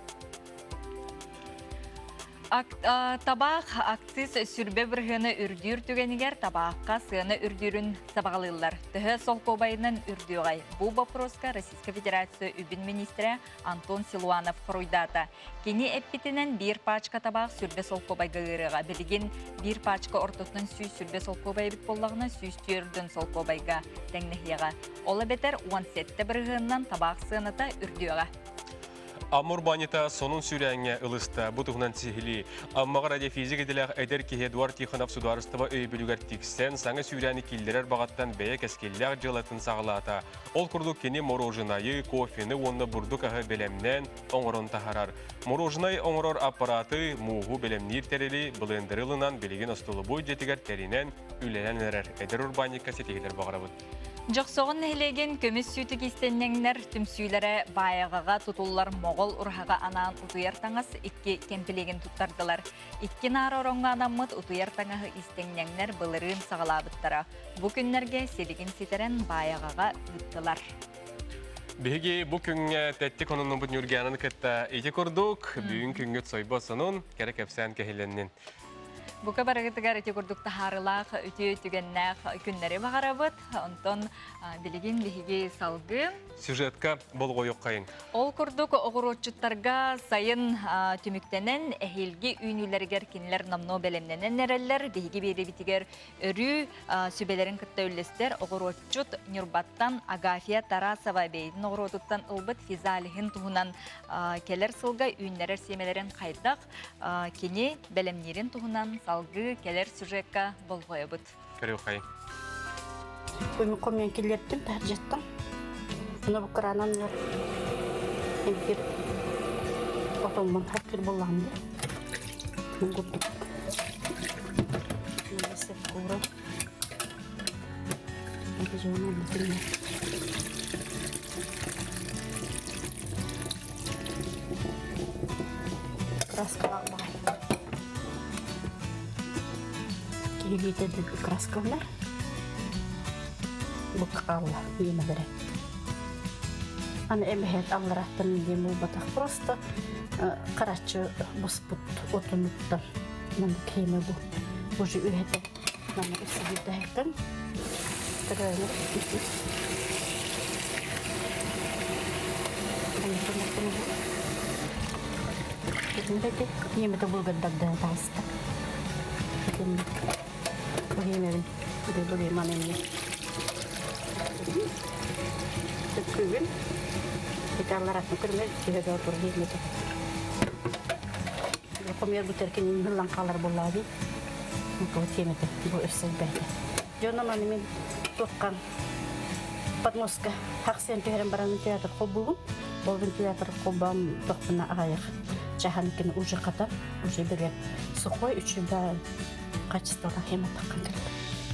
Табаах акциз сүрбэ бырыһыана үрдүүр түгэнигэр табаахха сыана үрдүүрүн сабаҕалыыллар. Төһө солкуобайынан үрдүөҕэй? Бу боппуруоска Российскай Федерация үбүн министрэ Антон Силуанов хоруйдаата. Кини эппитинэн биир пачка табаах сүрбэ солкуобайга ыарыаҕа. Билигин биир пачка ортотунан 100 сүрбэ солкуобай эбит буоллаҕына, 104 солкуобайга тэҥнэһиэҕэ. Ол эбэтэр 17 бырыһыанынан табаах сыаната үрдүөҕэ. Амур банята сонун сүүрээҥҥэ ылыста. Бу туһунан сиһилии. Аммаҕа радиофизик идэлээх эдэр киһи Эдуард Тихонов судаарыстыба өйөбүлүгэр тиксэн, саҥа сүүрээни киллэрэр баҕаттан бэйэ кэскиллээх дьыалатын саҕалаата. Ол курдук кини мороженайы, кофены уонна бурдук аһы бэлэмнээн, оҥорон таһаарар. Мороженай оҥорор аппараты, мууһу бэлэмниир тэрили, блендеры ылынан билигин остолобуой дьиэтигэр тэринэн, үлэлээн эрэр эдэр урбаанньыкка ситиһиилэр баҕарабыт. Дьохсоҕон нэһилиэгин көмүс сүүтүк иистэнньэҥнэр түмсүүлэрэ Баайаҕаҕа тутуллар Моҕол ураһаҕа анаан утуйар таҥас икки кэмпилиэгин туттардылар. Икки наара ороҥҥо анаммыт утуйар таҥаһы иистэнньэҥнэр былырыын саҕалаабыттара. Бу күннэргэ силигин ситэрэн Баайаҕаҕа ыыттылар. Биһиги бу күҥҥэ тэттик ононнубут Ньургиананы кытта ити курдук бүгүн күҥҥүт сойбот сонун, кэрэ кэпсээн кэһилэннин. Бука барыгытыгар ити курдук таһаарылаах үтүө түгэннээх күннэри баҕарабыт. Онтон билигин биһиги салгыы Сюжетка болҕойуоххайыҥ. Ол курдук оҕуруотчуттарга сайын түмүктэнэн эһиилги үүнүүлэригэр кинилэр номнуо бэлэмнэнэн эрэллэр. Биһиги биэриибитигэр өрүү сүбэлэрин кытта үллэстэр оҕуруотчут Ньурбаттан Агафья Тарасова бэйэтин оҕуруотуттан ылбыт физалиһын туһунан кэлэр сылга үүннэрэр сиэмэлэрин хайдах кини бэлэмниирин туһунан салгыы кэлэр сюжекка болҕойобут. Көрүөххэйиҥ. Хомуйан киллэрдим таһырдьаттан. Ону бу кыраанан эмпир отоммун хаттыр буллаҕым дии. Курдук. Куура. Краскалаах баҕай. Киһилиитэ краскалар. Бу хаалла иэмэлэрэ. Аны эмэһэт аллараттан диэн буолбатах. Просто хараччы буспут отунуттан маннык киэмэ бу. Уже үһэтэ маннык үсүгүрдэһэттэн көрөөнөр Иэмэтэ булгардагда тааста. Бу иэмэбин бу иэмэн эмиэ Күгүн италларатын көрмө түһэ тур иэмэтэ. Хомуйар бутэркин ыллан хаалар буоллаҕа Бу тиэмэтэ бу өссө элбээтэ. Дьоно маны мин туоххан подмостка хахсыан түһэрэн баран театр холбуубун. Ол театр холбоон тохпуна аҕайах чахан кини уже хата уже били сухой үчүгэй качестволаах хематаккан кэлбит.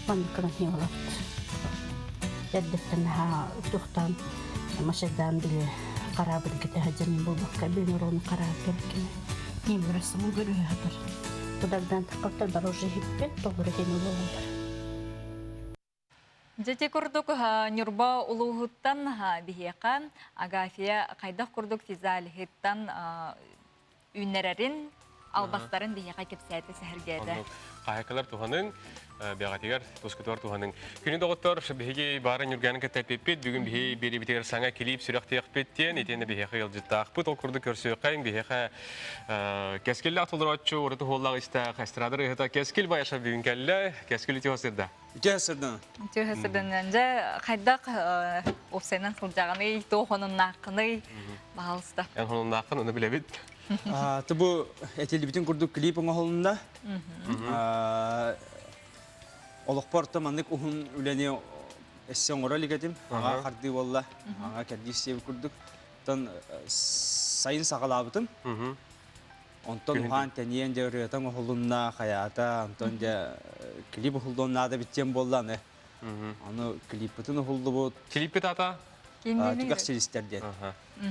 Маннык гынан хемалаппыт. Эрдэттэн наһаа туохтаан машайдаан били хараабын кэтэһэ дьанын буолбакка били орону хараап кэлкини. Ньиммирас булгар үһэ Тудагдан таххалтар бар уже хиппет толору кини олололар. Дьэти курдук Ньурба улууһуттан биһиэхэ Агафья хайдах курдук физалиһыттан үүннэрэрин, албастарын биһиэхэ кэпсээтэ, сэһэргээтэ. Хаһайкалар туһаныҥ, бэҕэтигэр тускутугар туһаныҥ. Күнү доҕоттор, биһиги баара Ньургааны кытта эппиппит, бүгүн биһи биэриибитигэр саҥа килиип сүрэхтиэхпит диэн, итиэннэ биһиэхэ ыалдьыттаахпыт. Ол курдук көрсүөххэйиҥ, биһиэхэ кэскиллээх толорооччу, ураты уһуоллаах истээх эстрада ырыаһыта Кэскил Байашев бүгүн кэллэ. Кэскил үтүө сырда. Үтүө сырдана. Үтүө сырданан. Дьэ, хайдах уопсайынан сылдьаҕыный, туох онуннааххыный? Баһаалыста. Эн хонуннааххын, ону билэбит. Тубу этиллибитин курдук клип оҥоһулунна. Олохпор то маннык уһун үлэни Өссө оҥоро илик этим. Аҥа хардыы буолла. Аҥа кэрдиис сиэбит курдук. Оттон сайын саҕалаабытым. Онтон уһаан тэнийэн дьэ ырыата оҥоһулунна, хайаата, онтон дьэ клип уһуллуон наада биттиэн буолла аны. Аны клиппытын уһуллубут. Клиппит аата? Түгэх силистэр диэн.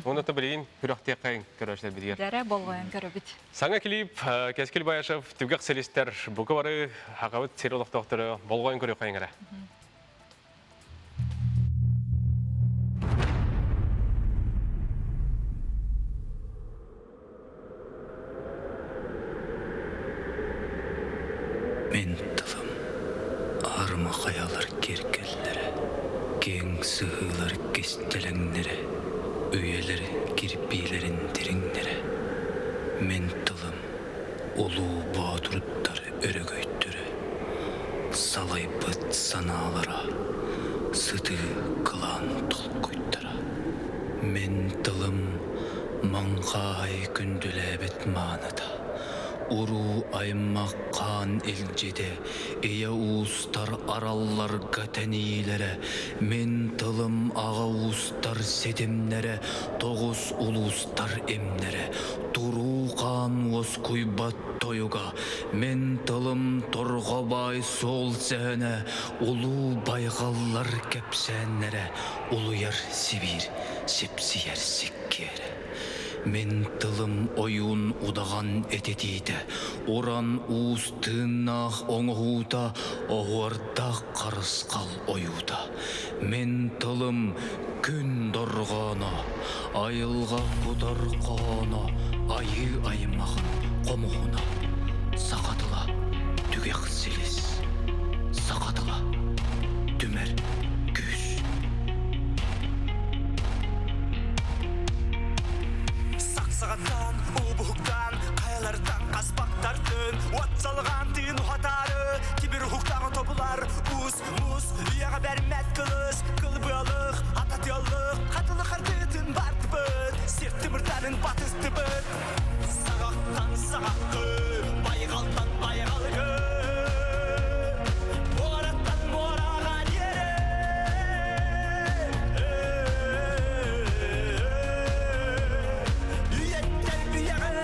Оны та билигин күрэхтиэххэйин көрөөччүлэр битигэр. Дэрэ болҕойон көрөбүт. Саҥа клип Кэскил Баишев Түгэх силистэр бука бары хахабыт сир олохтоохторо болҕойон көрүөххэйин эрэ. Мин тылым аарыма хайалар киэргэллэрэ, киэҥ сыһыылар кистэлэҥнэрэ, үйэлэр кирбиилэрин дириҥнэрэ. Мин тылым улуу боотурдар өрөгөйдөрө, салайбыт санаалара, сытыы кылаан толкуйдара. Мин тылым маҥхааһай күндүлээбит мааныта, уруу аймах хаан илдьитэ, ийэ уустар аралларга тэнийиилэрэ, мин тылым аҕа уустар ситимнэрэ, тоҕус улуустар имнэрэ, туруу хаан уоскуйбат тойуга, мин тылым торҕо баай суол сэһэнэ, улуу байҕаллар кэпсээннэрэ, улуйар сибиир сипсийэр сиккиэрэ. Мин тылым ойуун удаҕан этитиитэ, уран уус тыыннаах оҥоһуута, оһуордаах харысхал ойуута. Мин тылым күн дорҕооно, айылҕа кутар хоһооно, айыы аймах хомуһуна. Саха тыла түгэх силис, саха тыла түмэр күүс. Саксаҕаттан, уубуһуктаан, хайалартан хаспахтартын, уот салҕаан тыын уһатаары, тимир уһуктааҕы тобулар, уус Мус үйэҕэ бэрмэт кылыс, кылбыалых, ататыаллых, хатылы хардыытын бардыбыт, сир тымырдарын батыстыбыт. Саҕахтан саҕаххы, байҕалтан байҕалгы, муораттан муораҕа диэри. Үйэттэн үйэҕэ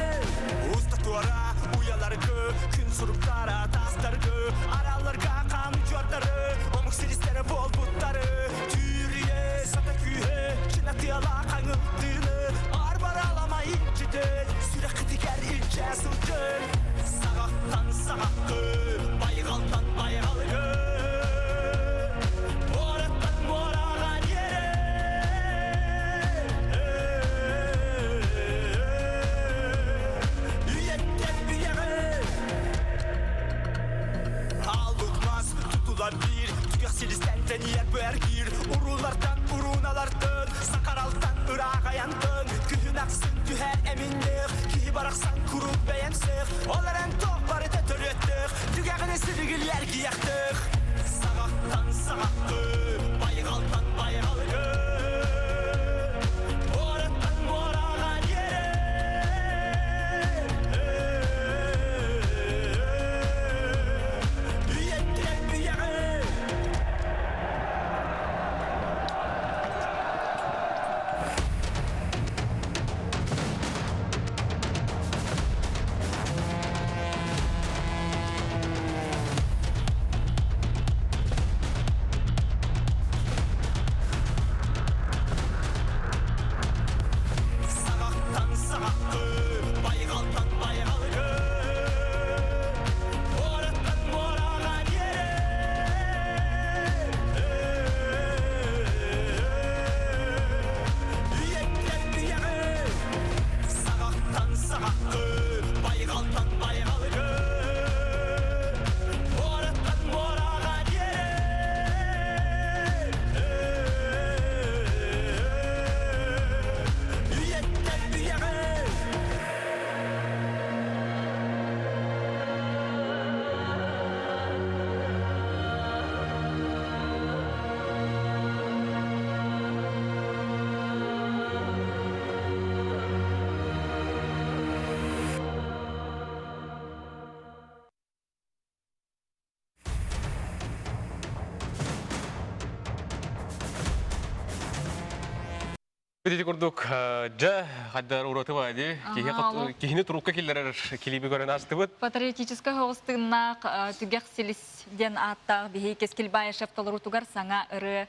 уста туора уйаларгы, күн суруктара тастаргы, аралларга хаан удьуордары, омук силистэрэ буолбуттары, түүрүйэ сата күүһэ, чынатыала хаҥылтыыны, арбараламай илдьитин, сүрэххитигэр илдьэ сылдьын. Саҕахтан саҕаххы, байҕалтан байҕалгы, муораттан муораҕа диэри. Үйэттэн үйэҕэ Алык мас тутулар биир Түгэх силистэн тэнийэр бэргиир Уруулартан урууналартан Сакаралтан ыраах айантан Күһүн ахсын түһэр эминнэх Киһи барахсан куруук бэйэмсэх Ол эрэн туох барыта төрүөттэх Түгэҕинэ силигилиэр киэхтэх Саҕахтан саҕаххы Байҕалтан байҕалгы Муораттан муораҕа диэри Ити курдук, дьэ, хайдар ураты баайды. Киһини турукка киллэрэр килиби көрөн астыбыт. Патриотическай соҕус тыыннаах түгэх силис диэн ааттаах биһиги Кэскил Баишев толоруутугар саҥа ырыа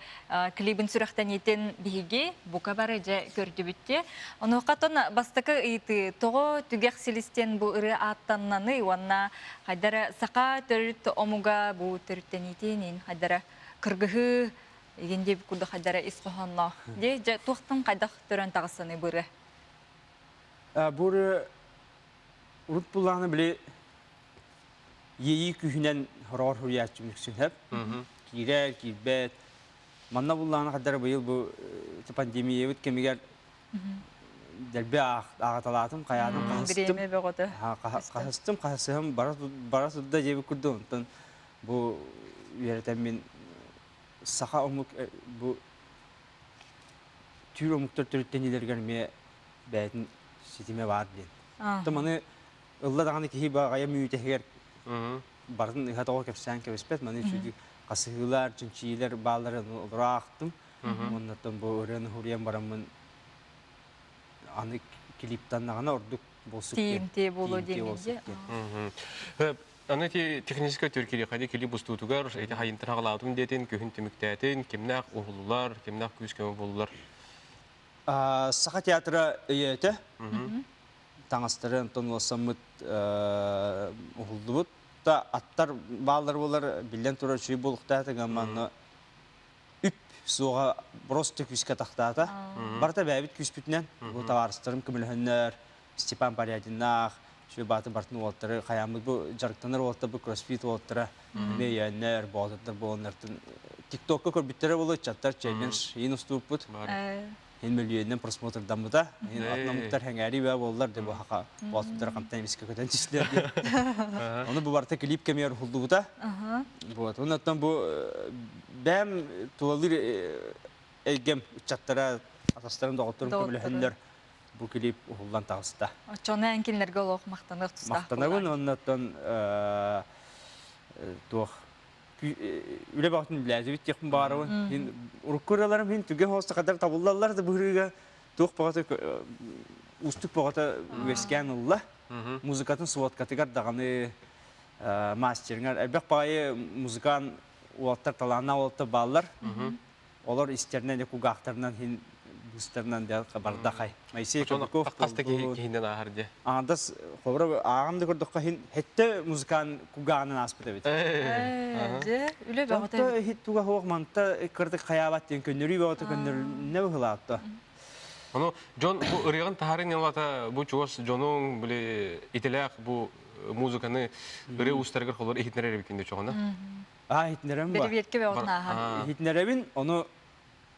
клибин сүрэхтэниитин биһиги бука бары дьэ көрдүбүт дии. Онуоха бастакы ыйытыы тоҕо түгэх силис диэн бу ырыа ааттаннаный уонна хайдара саха төрүт омуга бу төрүттэниитин хайдара кыргыһыы Игин диэбит курдук хайдара ис хоһоонноох. Дии, дьэ, туохтан хайдах төрөөн таҕыссаный бу ырыа? Бу ырыа урут буллаҕына били иэйии күүһүнэн хороҕор суруйааччы үксүн сөп. Киирэр, киирбэт. Манна буллаҕына хайдара быйыл бу пандемиябыт кэмигэр дэлби ааҕаталаатым, хайаатым, хаһыстым. Бириэмэ бөҕөтө. Хаһыстым, хаһысыһым бара турда диэбит курдук. Онтон бу үөрэтэммин саха омук бу түүр омуктар төрүттэниилэригэр эмиэ бэйэтин ситимэ баар диэн. Оттон маны ылла даҕаны киһи баҕайа мүөтэһигэр барытын ыһа-тоҕо кэпсээн кэбиспэт. Маны үчүгэй хасыһыылар, чинчийиилэр баалларын олоро аахтым. Уоннаттан бу ырыаны хуруйан бараммын аны клиптаннаҕына ордук буолсук диэн. Тиийимтиэ буолуо диэн. Аны ити техническэй түркириэхэди кили бустуутугар ити хайынтан хаҕалаабытым диэтин, күһүн түмүктээтин, кимнээх уһуллулар, кимнээх күүс-көмө буоллулар? Саха театра өйөөтө. Таҥастары онтон уолсаммыт уһуллубут. Та аттар бааллар буолар, биллэн турар үчүгэй буолуохтаах манна үп суоҕа просто күүскэ тахтаата. Барыта бэйэбит күүспүтүнэн, бу табаарыстарым көмөлөһөннөр, Степан Порядиннаах, Сүбааты бартын уолаттары хайааммыт бу дьарыктанар уолаттар бу кроссфит уолаттара эмиэ өйөөннөр, боотурдар буоланнартын тиктокка көрбүттэрэ буолуо ыччаттар челлендж иин устууппут. Иин мөлүйүөнүнэн просмотрдаммыта. Иин атын омуктар сэҥээрии баа буоллар де бу хака боотурдар хамтан эмискэ көтөн түстүлэр диэн. Ону бу барыта клип кэмигэр уһуллубута. Вот. Оннуттан бу бэйэм тулалыыр эйгэм ыччаттара атастарым доҕотторум көмөлөһөннөр бу клип уһуллан таҕыста. Оччону эн кинилэргэ олох махтаныах тустаах Махтанабын уоннаттан туох үлэ баҕатын үлэлээбит диэхпин баҕарабын. Мин урукку ырыаларым мин түгэн хоста кадар табыллаллар да быһырыыга туох баҕата уустук баҕата үөскээн ылла. Музыкатын сводкатыгар даҕаны мастерингар элбэх баҕайы музыкант уолаттар талааннаах уолаттар бааллар. Олор истэринэн дьэ кугаахтарынан иһин быыстарынан дьэ бардахай. Моисей Кобяков Хаста киһинэн ааһар дьэ. Аҥардас холобура ааҕам да көрдөххө иһин хэтте музыкант кугааҕынан ааспыт эбит. Дьэ, үлэ бөҕөтө Онто иһит туга суох манта кырдык хайаабат диэн көннөрүү бөҕөтө көннөрүннэ быһылаатта. Ону дьон бу ырыаҕын таһарын ньылата бу чугас дьонуҥ били итилээх бу музыканы ырыа уустарыгар холор иһитинэрэр эбиккин дии чоҕуна. Аа, иһитинэрэбин ба. Бэрэбиэркэ бөҕөтүн ааһан. Иһитинэрэбин, ону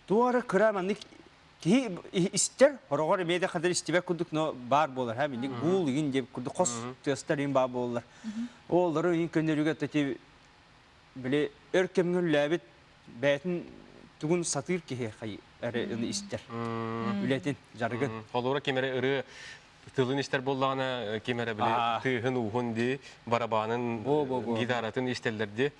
туох эрэ кыра маннык киһи истэр, хороҕор эмиэ да хадыр истибэт курдук, но баар буолар, ха, минник гуул игин диэбит курдук хос тыастар иин баар буолаллар. Олору иин көннөрүгэ тати били өр кэмҥэ үлэлээбит бэйэтин тугун сатыыр киһи эрэ истэр. Үлэтин, дьарыгын. Холура ким эрэ ырыа тылын истэр буоллаҕына ким эрэ били тыаһын ууһун дии барабаанын гитаратын истэллэр дии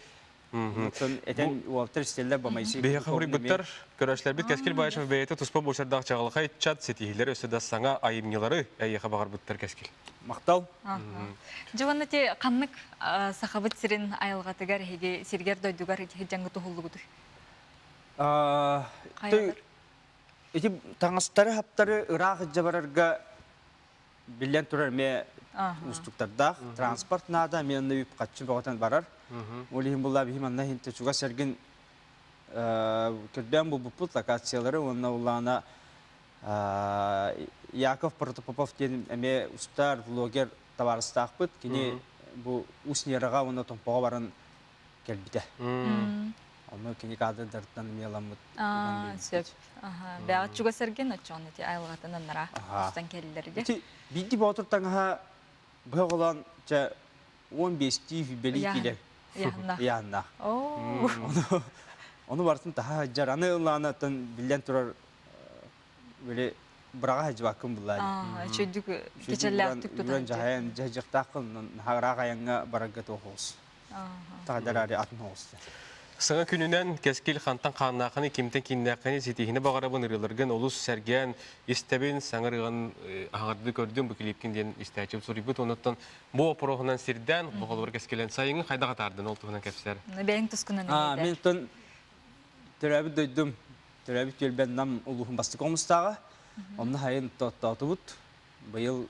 Оттон этэн уолаттар истэллэр ба Моисей Биһиэхэ хоруйбуттар көрөөччүлэрбит Кэскил Баишев бэйэтэ туспа буочардаах чаҕылхай чат ситиһиилэр өссө да саҥа айымньылары эйиэхэ баҕарбыттар Кэскил. Махтал. Дьэ уонна ти ханнык Сахабыт сирин айылҕатыгар эһиги сиргэр дойдугар дьаҥы туһуллугутуй? Ити таҥастары-хаптары ыраах илдьэ барарга биллэн турар эмиэ уустуктардаах. Транспорт наада, эмиэ онно үп-харчы бөҕөтөн барар. Ол иһин булла биһи манна иһин чугас эргин көрдөөн булбуппут локациялары уонна улаана Яков Протопопов диэн эмиэ устар, влогер табаарыстаахпыт. Кини бу Усть-Нераҕа уонна Томпоҕо баран кэлбитэ. Онно кини кадрдарыттан эмиэ ыламмыт. Сөп. Бэҕэ чугас эргин оччоҕун ити айылҕатын аннара устан кэллэр ди. Ити биирди боотур таҥаһа быһа оҕолоон чэ 15-тии бэлии киилэ ыйааннаах. Ону барытын таһа сылдьар. Аны ыллаанаттан биллэн турар били быраҕа сылдьыбаккын буллаа дии. Үчүйдүк кичэллээхтик тутан. Дьаһайан дьаһайдьахтааххын наһаа ыраах айаҥҥа барарга туох оҕус. Таһадарари атын оҕус. Саҥа күнүнэн Кэскил хантан хааннааххыный, кимтэн кииннээххиний ситиһини баҕарабын ырыаларгын олус сэргээн истэбин, саҥа ырыаҕын аһаҕардыы көрдүм бу клипкин диэн истээччим суруйбут. Онуттан бу опороһунан сирдээн, бу холобур Кэскилэн сайыҥҥы хайдах атаардын ол туһунан кэпсээр. Бэйэҥ тускунан Аа, мин оттон төрөөбүт дойдум, төрөөбүт түөлбэм Нам улууһун бастакы хомустааҕа. Онно сайын оттоотубут. Быйыл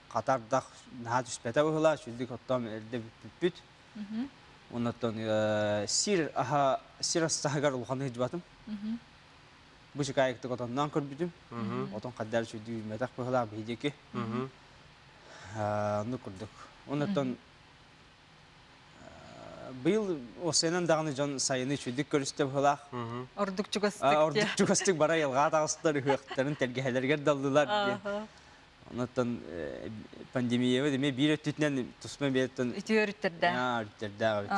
хатардах наһаа түспэтэ быһыылаах, сүрдүк оттоон эрдэ бүппүппүт. Оннуттан сир аһа сир астаһыгар улаханнык сылдьыбатым. Бу чыкаайыктык отонноон көрбүтүм. Отон хаддар сүрдүү үүммэтэх быһыылаах биһи диэки. Оннук курдук. Оннуттан быйыл осенан даҕаны дьон сайыны үчүгдүк көрүстэ быһыылаах. Ордук чугастык. Ордук чугастык бара айылҕа таҕыстылар, ыһыахтарын тэлгэһэлэригэр даллылар диэн. Онон пандемиябыт эмиэ биир өттүтүнэн туспа биэттэн үтүө өрүттэрдээх. Өрүттэрдээх эбит.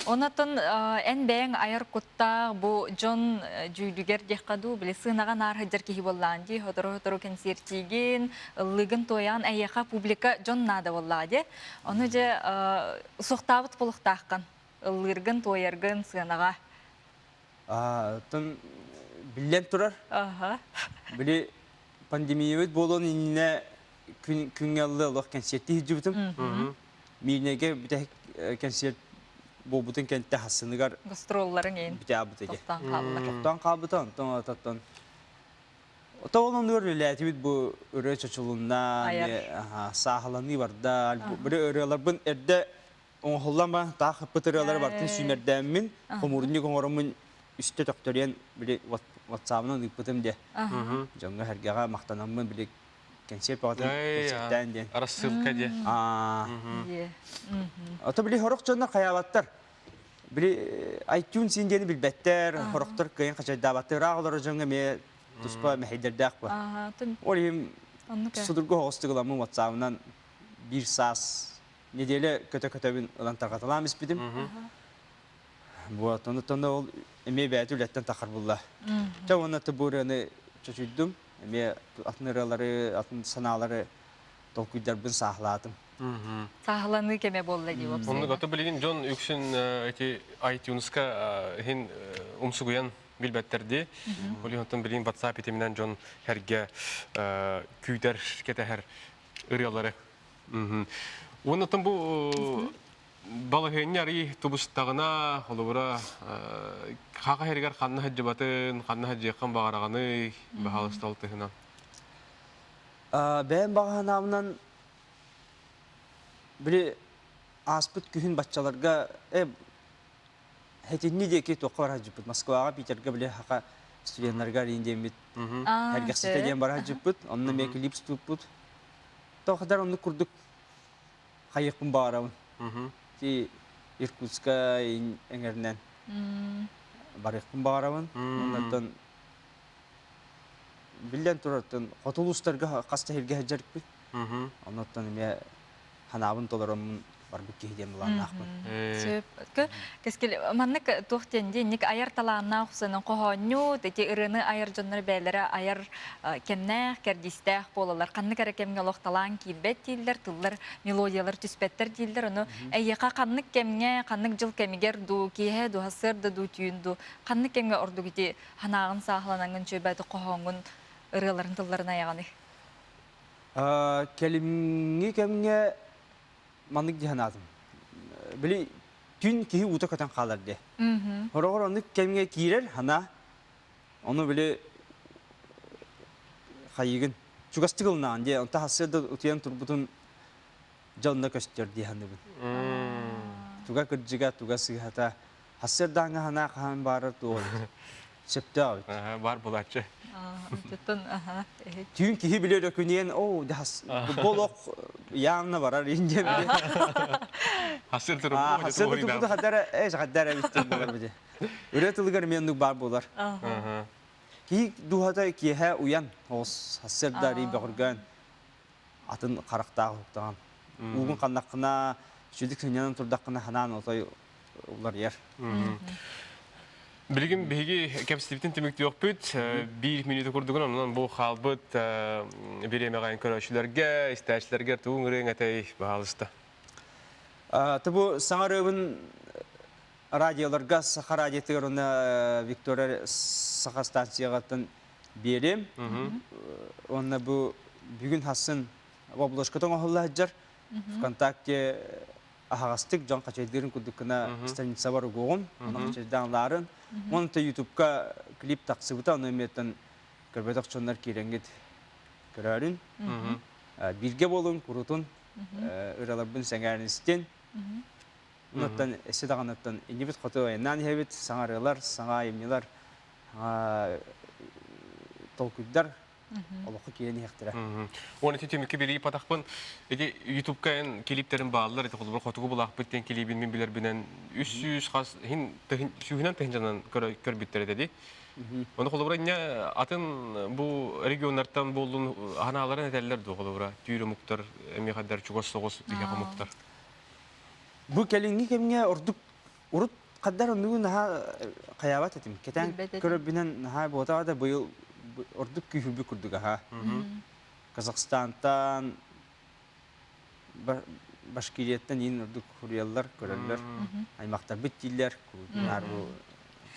Онон эн бэйэҥ айар куттаах бу дьон дьүүлүгэр диэххэ дуу, били сыанаҕа наар сылдьар киһи буоллаҕын дии, сотору-сотору кэнсиэртиигин, ыллыыгын туойаҕын, эйиэхэ публика дьон наада буоллаҕа дии. Ону дьэ суохтаабыт буолуохтааххын, ыллыыргын, туойаргын сыанаҕа. Оттон биллэн турар. Били пандемиябыт буолуон иннинэ күн күҥҥэ ыллыы олох кэнсиэртии сылдьыбытым. Миирнэйгэ бүтэһик кэнсиэрт буолбутун кэнтэ хассыныгар гастролларыҥ иин бүтээбит этэ. Тохтоон хаалла. Тохтоон хаалбыта, онтон ототтон Ото ол оннугар үлэлээтибит бу ырыа чочулунна, сааһыланыы барда. Били ырыаларбын эрдэ оҥоһуллан баран таах ыппыт ырыалары барытын сүүмэрдээммин, хомуурунньук оҥороммун үстэ төхтөрүйэн били ватсабынан ыыппытым диэ. Дьоҥҥо сэргэҕэ махтанаммын били кэнсиэр бөҕөтүн кэнсиэртээн диэн. Рассылка диэ. Ото били сорох дьоннор хайаабаттар. Били iTunes син диэни билбэттэр, сорохтор кыайан хачайдаабаттар. Ыраах олорор дьоҥҥо эмиэ туспа мэһэйдэрдээх бу. Ол иһин судургу соҕустук ыламмын ватсабынан биир саас неделя көтө-көтөбүн ылан тарҕаталаан испитим. Вот, онуттан ол эмиэ бэйэтэ үлэттэн тахар булла. Чэ уонна бу ырыаны чочуйдум, эмиэ атын ырыалары, атын санаалары толкуйдарбын сааһылаатым. Сааһыланыы кэмэ буолла дии уопсайынан. Оннук ото билигин дьон үксүн эти iTunes-ка иһин умсугуйан билбэттэр дии. Ол иһин билигин WhatsApp итиминэн дьон хэргэ күүтэр, кэтэһэр ырыалары Уонна оттон бу балаһыанньа арый тубустаҕына, холобура, хаха иһэригэр ханна сылдьыбатын, ханна сылдьыаххын баҕараҕыный, баһаалыста ол тыһынан. Бэйэм баҕа санаабынан били ааспыт күһүн баччаларга Хэтинни диэки туохха бара сылдьыппыт. Москваҕа, Питергэ били хака студеннарга арыйын диэммит эргэхситэ диэн бара сылдьыппыт. Онно эмиэ клип уступпут. Тоҕо оннук курдук хайыахпын баҕарабын. Ти Иркутска эҥэринэн барыахпын баҕарабын. Оннортон биллэн турартан хоту улуустарга хас да сиргэ сылдьарбыт. Оннортон эмиэ ханаабын толороммун барбыт киһи диэн былааннаахпын. Сөп. Кэскил маннык туох диэн дии айар талааннаах усанан хоһоонньут ити ырыаны айар дьоннор бэйэлэрэ айар кэмнээх, кэрдиистээх буолаллар. Ханнык эрэ кэмҥэ олох талаан киирбэт дииллэр, тыллар, мелодиялар түспэттэр дииллэр. Ону эйиэхэ ханнык кэмҥэ, ханнык дьыл кэмигэр дуу, киэһэ дуу, сарсыарда дуу, түүн дуу, ханнык кэмҥэ ордук ити санааҕын сааһыланаҥҥын чүөбэти хоһооҥҥун ырыаларын тылларын айаҕыный? Кэлиҥҥи кэмҥэ маннык дии санаатым. Били түүн киһи уута көтөн хаалар дии. Хороҕор оннук кэмҥэ киирэр санаа, ону били хайыгын чугастык ылынаҕын дии. Онто сарсыарда утуйан турбутун дьэ онно көстөр дии саныыбын. Туга кырдьыга, туга сыыһата Сарсыардааҥҥы санаа хаһан баарар туох сөптөөх эбит. Бар булааччы. Түүн киһи билэр өкүнүөн, оо, болох явно барар индия били. Хасыр турбу Хасыр турбу хадара, э, хадара эбит буолар били. Үрэ тылыгар мен бар болар. Киһи дууһата киэһэ уйан, оҕус хасырда бөҕөргөөн атын харахтаах уһуктаҕын. Уугун ханнаххына, сүдүк сынньанан турдаххына ханаан отой уларыйар. Билигин биһиги кэпсэтибитин түмүктүөхпүт. Биир мүнүүтэ курдугун онон бу хаалбыт бириэмэҕэ көрөөччүлэргэ, истээччилэргэ тугун ырыаҥ этэй, баһаалыста. Ты бу саҥа ырыабын радиоларга Саха радиотыгар уонна Виктория Саха станцияҕыттан биэрим. Уонна бу бүгүн хассын обложката оҥоһулла сылдьар. ВКонтакте аһаҕастык дьон хачайдыырын курдук гына страницабар угуоҕум, ону хачайдаан лаарын. Уонна Ютубка клип тахсыбыта, ону эмиэттэн көрбөтөх дьоннор киирэҥҥит көрөөрүн. Бииргэ буолуҥ, курутун, ыраларбын сэҥээрин истин. Онуттан эссе даҕаныттан иннибит хоту айаннаан иһэбит, саҥа ырыалар, саҥа айымньылар, толкуйдар олоххо киирэн иһэхтэрэ. Уон ити түмүккэ билии патахпын ити ютубка эн клиптерин бааллар ити холобур хотугу булаахпыт диэн клибин мин билэрбинэн 300 хас хин сүүһүнэн тыһынчанан көрбүттэр этэ ди. Ону холобура инне атын бу регионнартан буоллун ханааларын этэллэр дуо холобура түүр омуктар эмиэ хаддар чугас соҕус биһиэхэ омуктар. Бу кэлиҥҥи кэмҥэ ордук урут хаддар оннугу наһаа хайаабат этим. Кэтээн көрөрбүнэн наһаа буотаҕа да быйыл ордук күүһүрбүт курдук аһа. Казахстантан, Башкирияттан иин ордук хуруйаллар, көрөллөр. Аймактарбыт дииллэр, курутунаар бу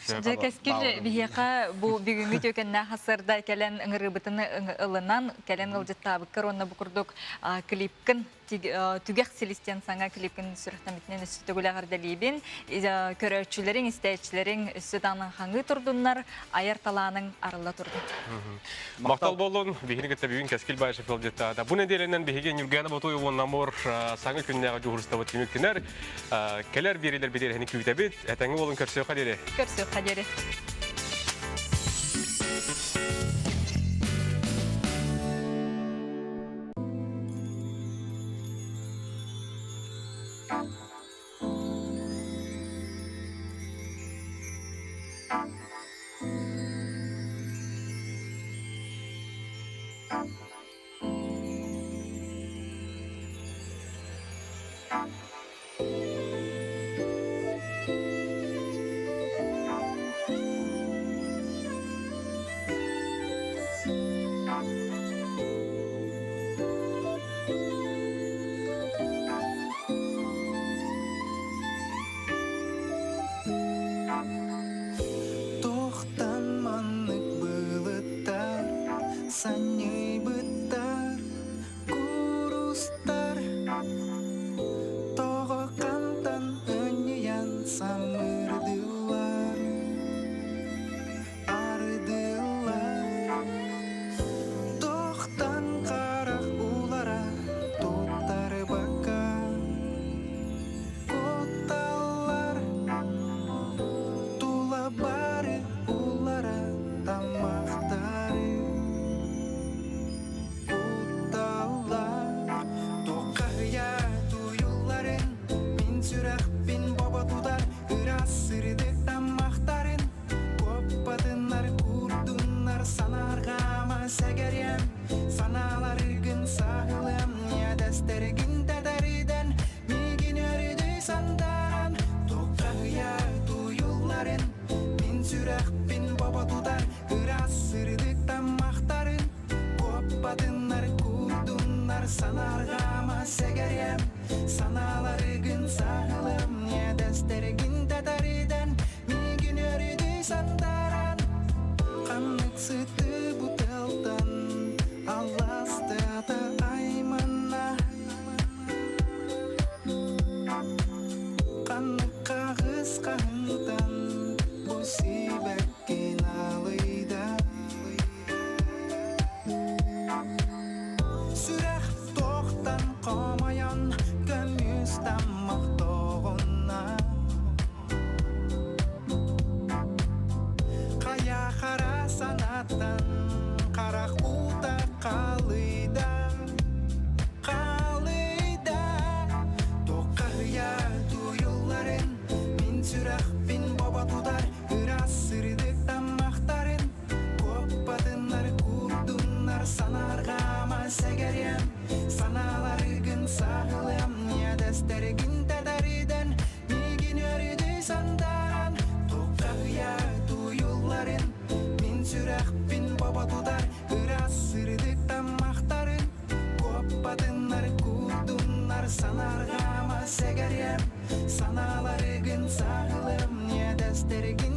Дьэ, кэскил биһиэхэ бу бүгүҥҥү түөкэннээх сарда кэлэн ыҥырыыбытын ылынан, кэлэн ыалдьыттаабыккар уонна бу курдук клипкын түгэх силистиэн саҥа клипкин сүрэхтэммитинэн өссө төгүл эҕэрдэлиибин. Көрөөччүлэриҥ, истээччилэриҥ өссө даҕаны хаҥыы турдуннар, айар талааныҥ арылла турдун. Махтал боллун. Биһини кытта бүгүн Кэскил Баишев ыалдьыттаата. Бу нэдиэлэнэн биһиги Ньургуяна Ботуева уонна Амур саҥа күннээҕи дьуһурустабыт түмүктэнэр. Кэлэр биэриилэр бириэрэһини күүтэбит. Этэҥҥэ буолун көрсүөххэ диэри. Көрсүөххэ диэри. Тохтан маннык былыттар, санньыйбыттар, курустар Тоҕо хантан ынньыйан самырдылар, ардылар Тохтан харах улара туттарбакка Кутталлар тула бары улара таммахтары Кутталлар Туоххаһыйа туйулларын Мин сүрэхпин бобо тутар Ыраас сырдык таммахтарын Куоппатыннар куурдуннар Санаарҕаама сэгэриэм Санааларгын саһылыам Иэдэстэргин тэтэридэн Миигин өрүдүй сандааран Туоххаһыйа туйулларын Мин сүрэхпин бобо тутар Ыраас сырдык таммахтарын Куоппатыннар, куурдуннар, санаарҕаама сэгэриэм, санааларыгын саһылым, иэдэстэргин тэтэридэн, миигин өрүдүй сандааран. Ханнык сыты бутылтан алластыата айманна, ханнык хаҕыс хаһынтан бу сибэккин алыйда. Сүрэх тохтан хомойон көмүс таммах тоҕунна Хайа хара санааттан харах уута халыйда Халыйда Туоххаһыйа туйулларын мин сүрэхпин бобо тутар ыраас сырдык таммахтарын Куоппатыннар, куурдуннар, санаарҕаама сэгэриэм, санааларгын саһылыам, иэдэстэргин тэтэридэн, миигин өрүдүй сандааран, туоххаһыйа туйулларын, мин сүрэхпин бобо тутар ыраас сырдык таммахтарын, куоппатыннар, куурдуннар, санаарҕаама сэгэриэм, санааларгын саһылыам. Үгэстэргин.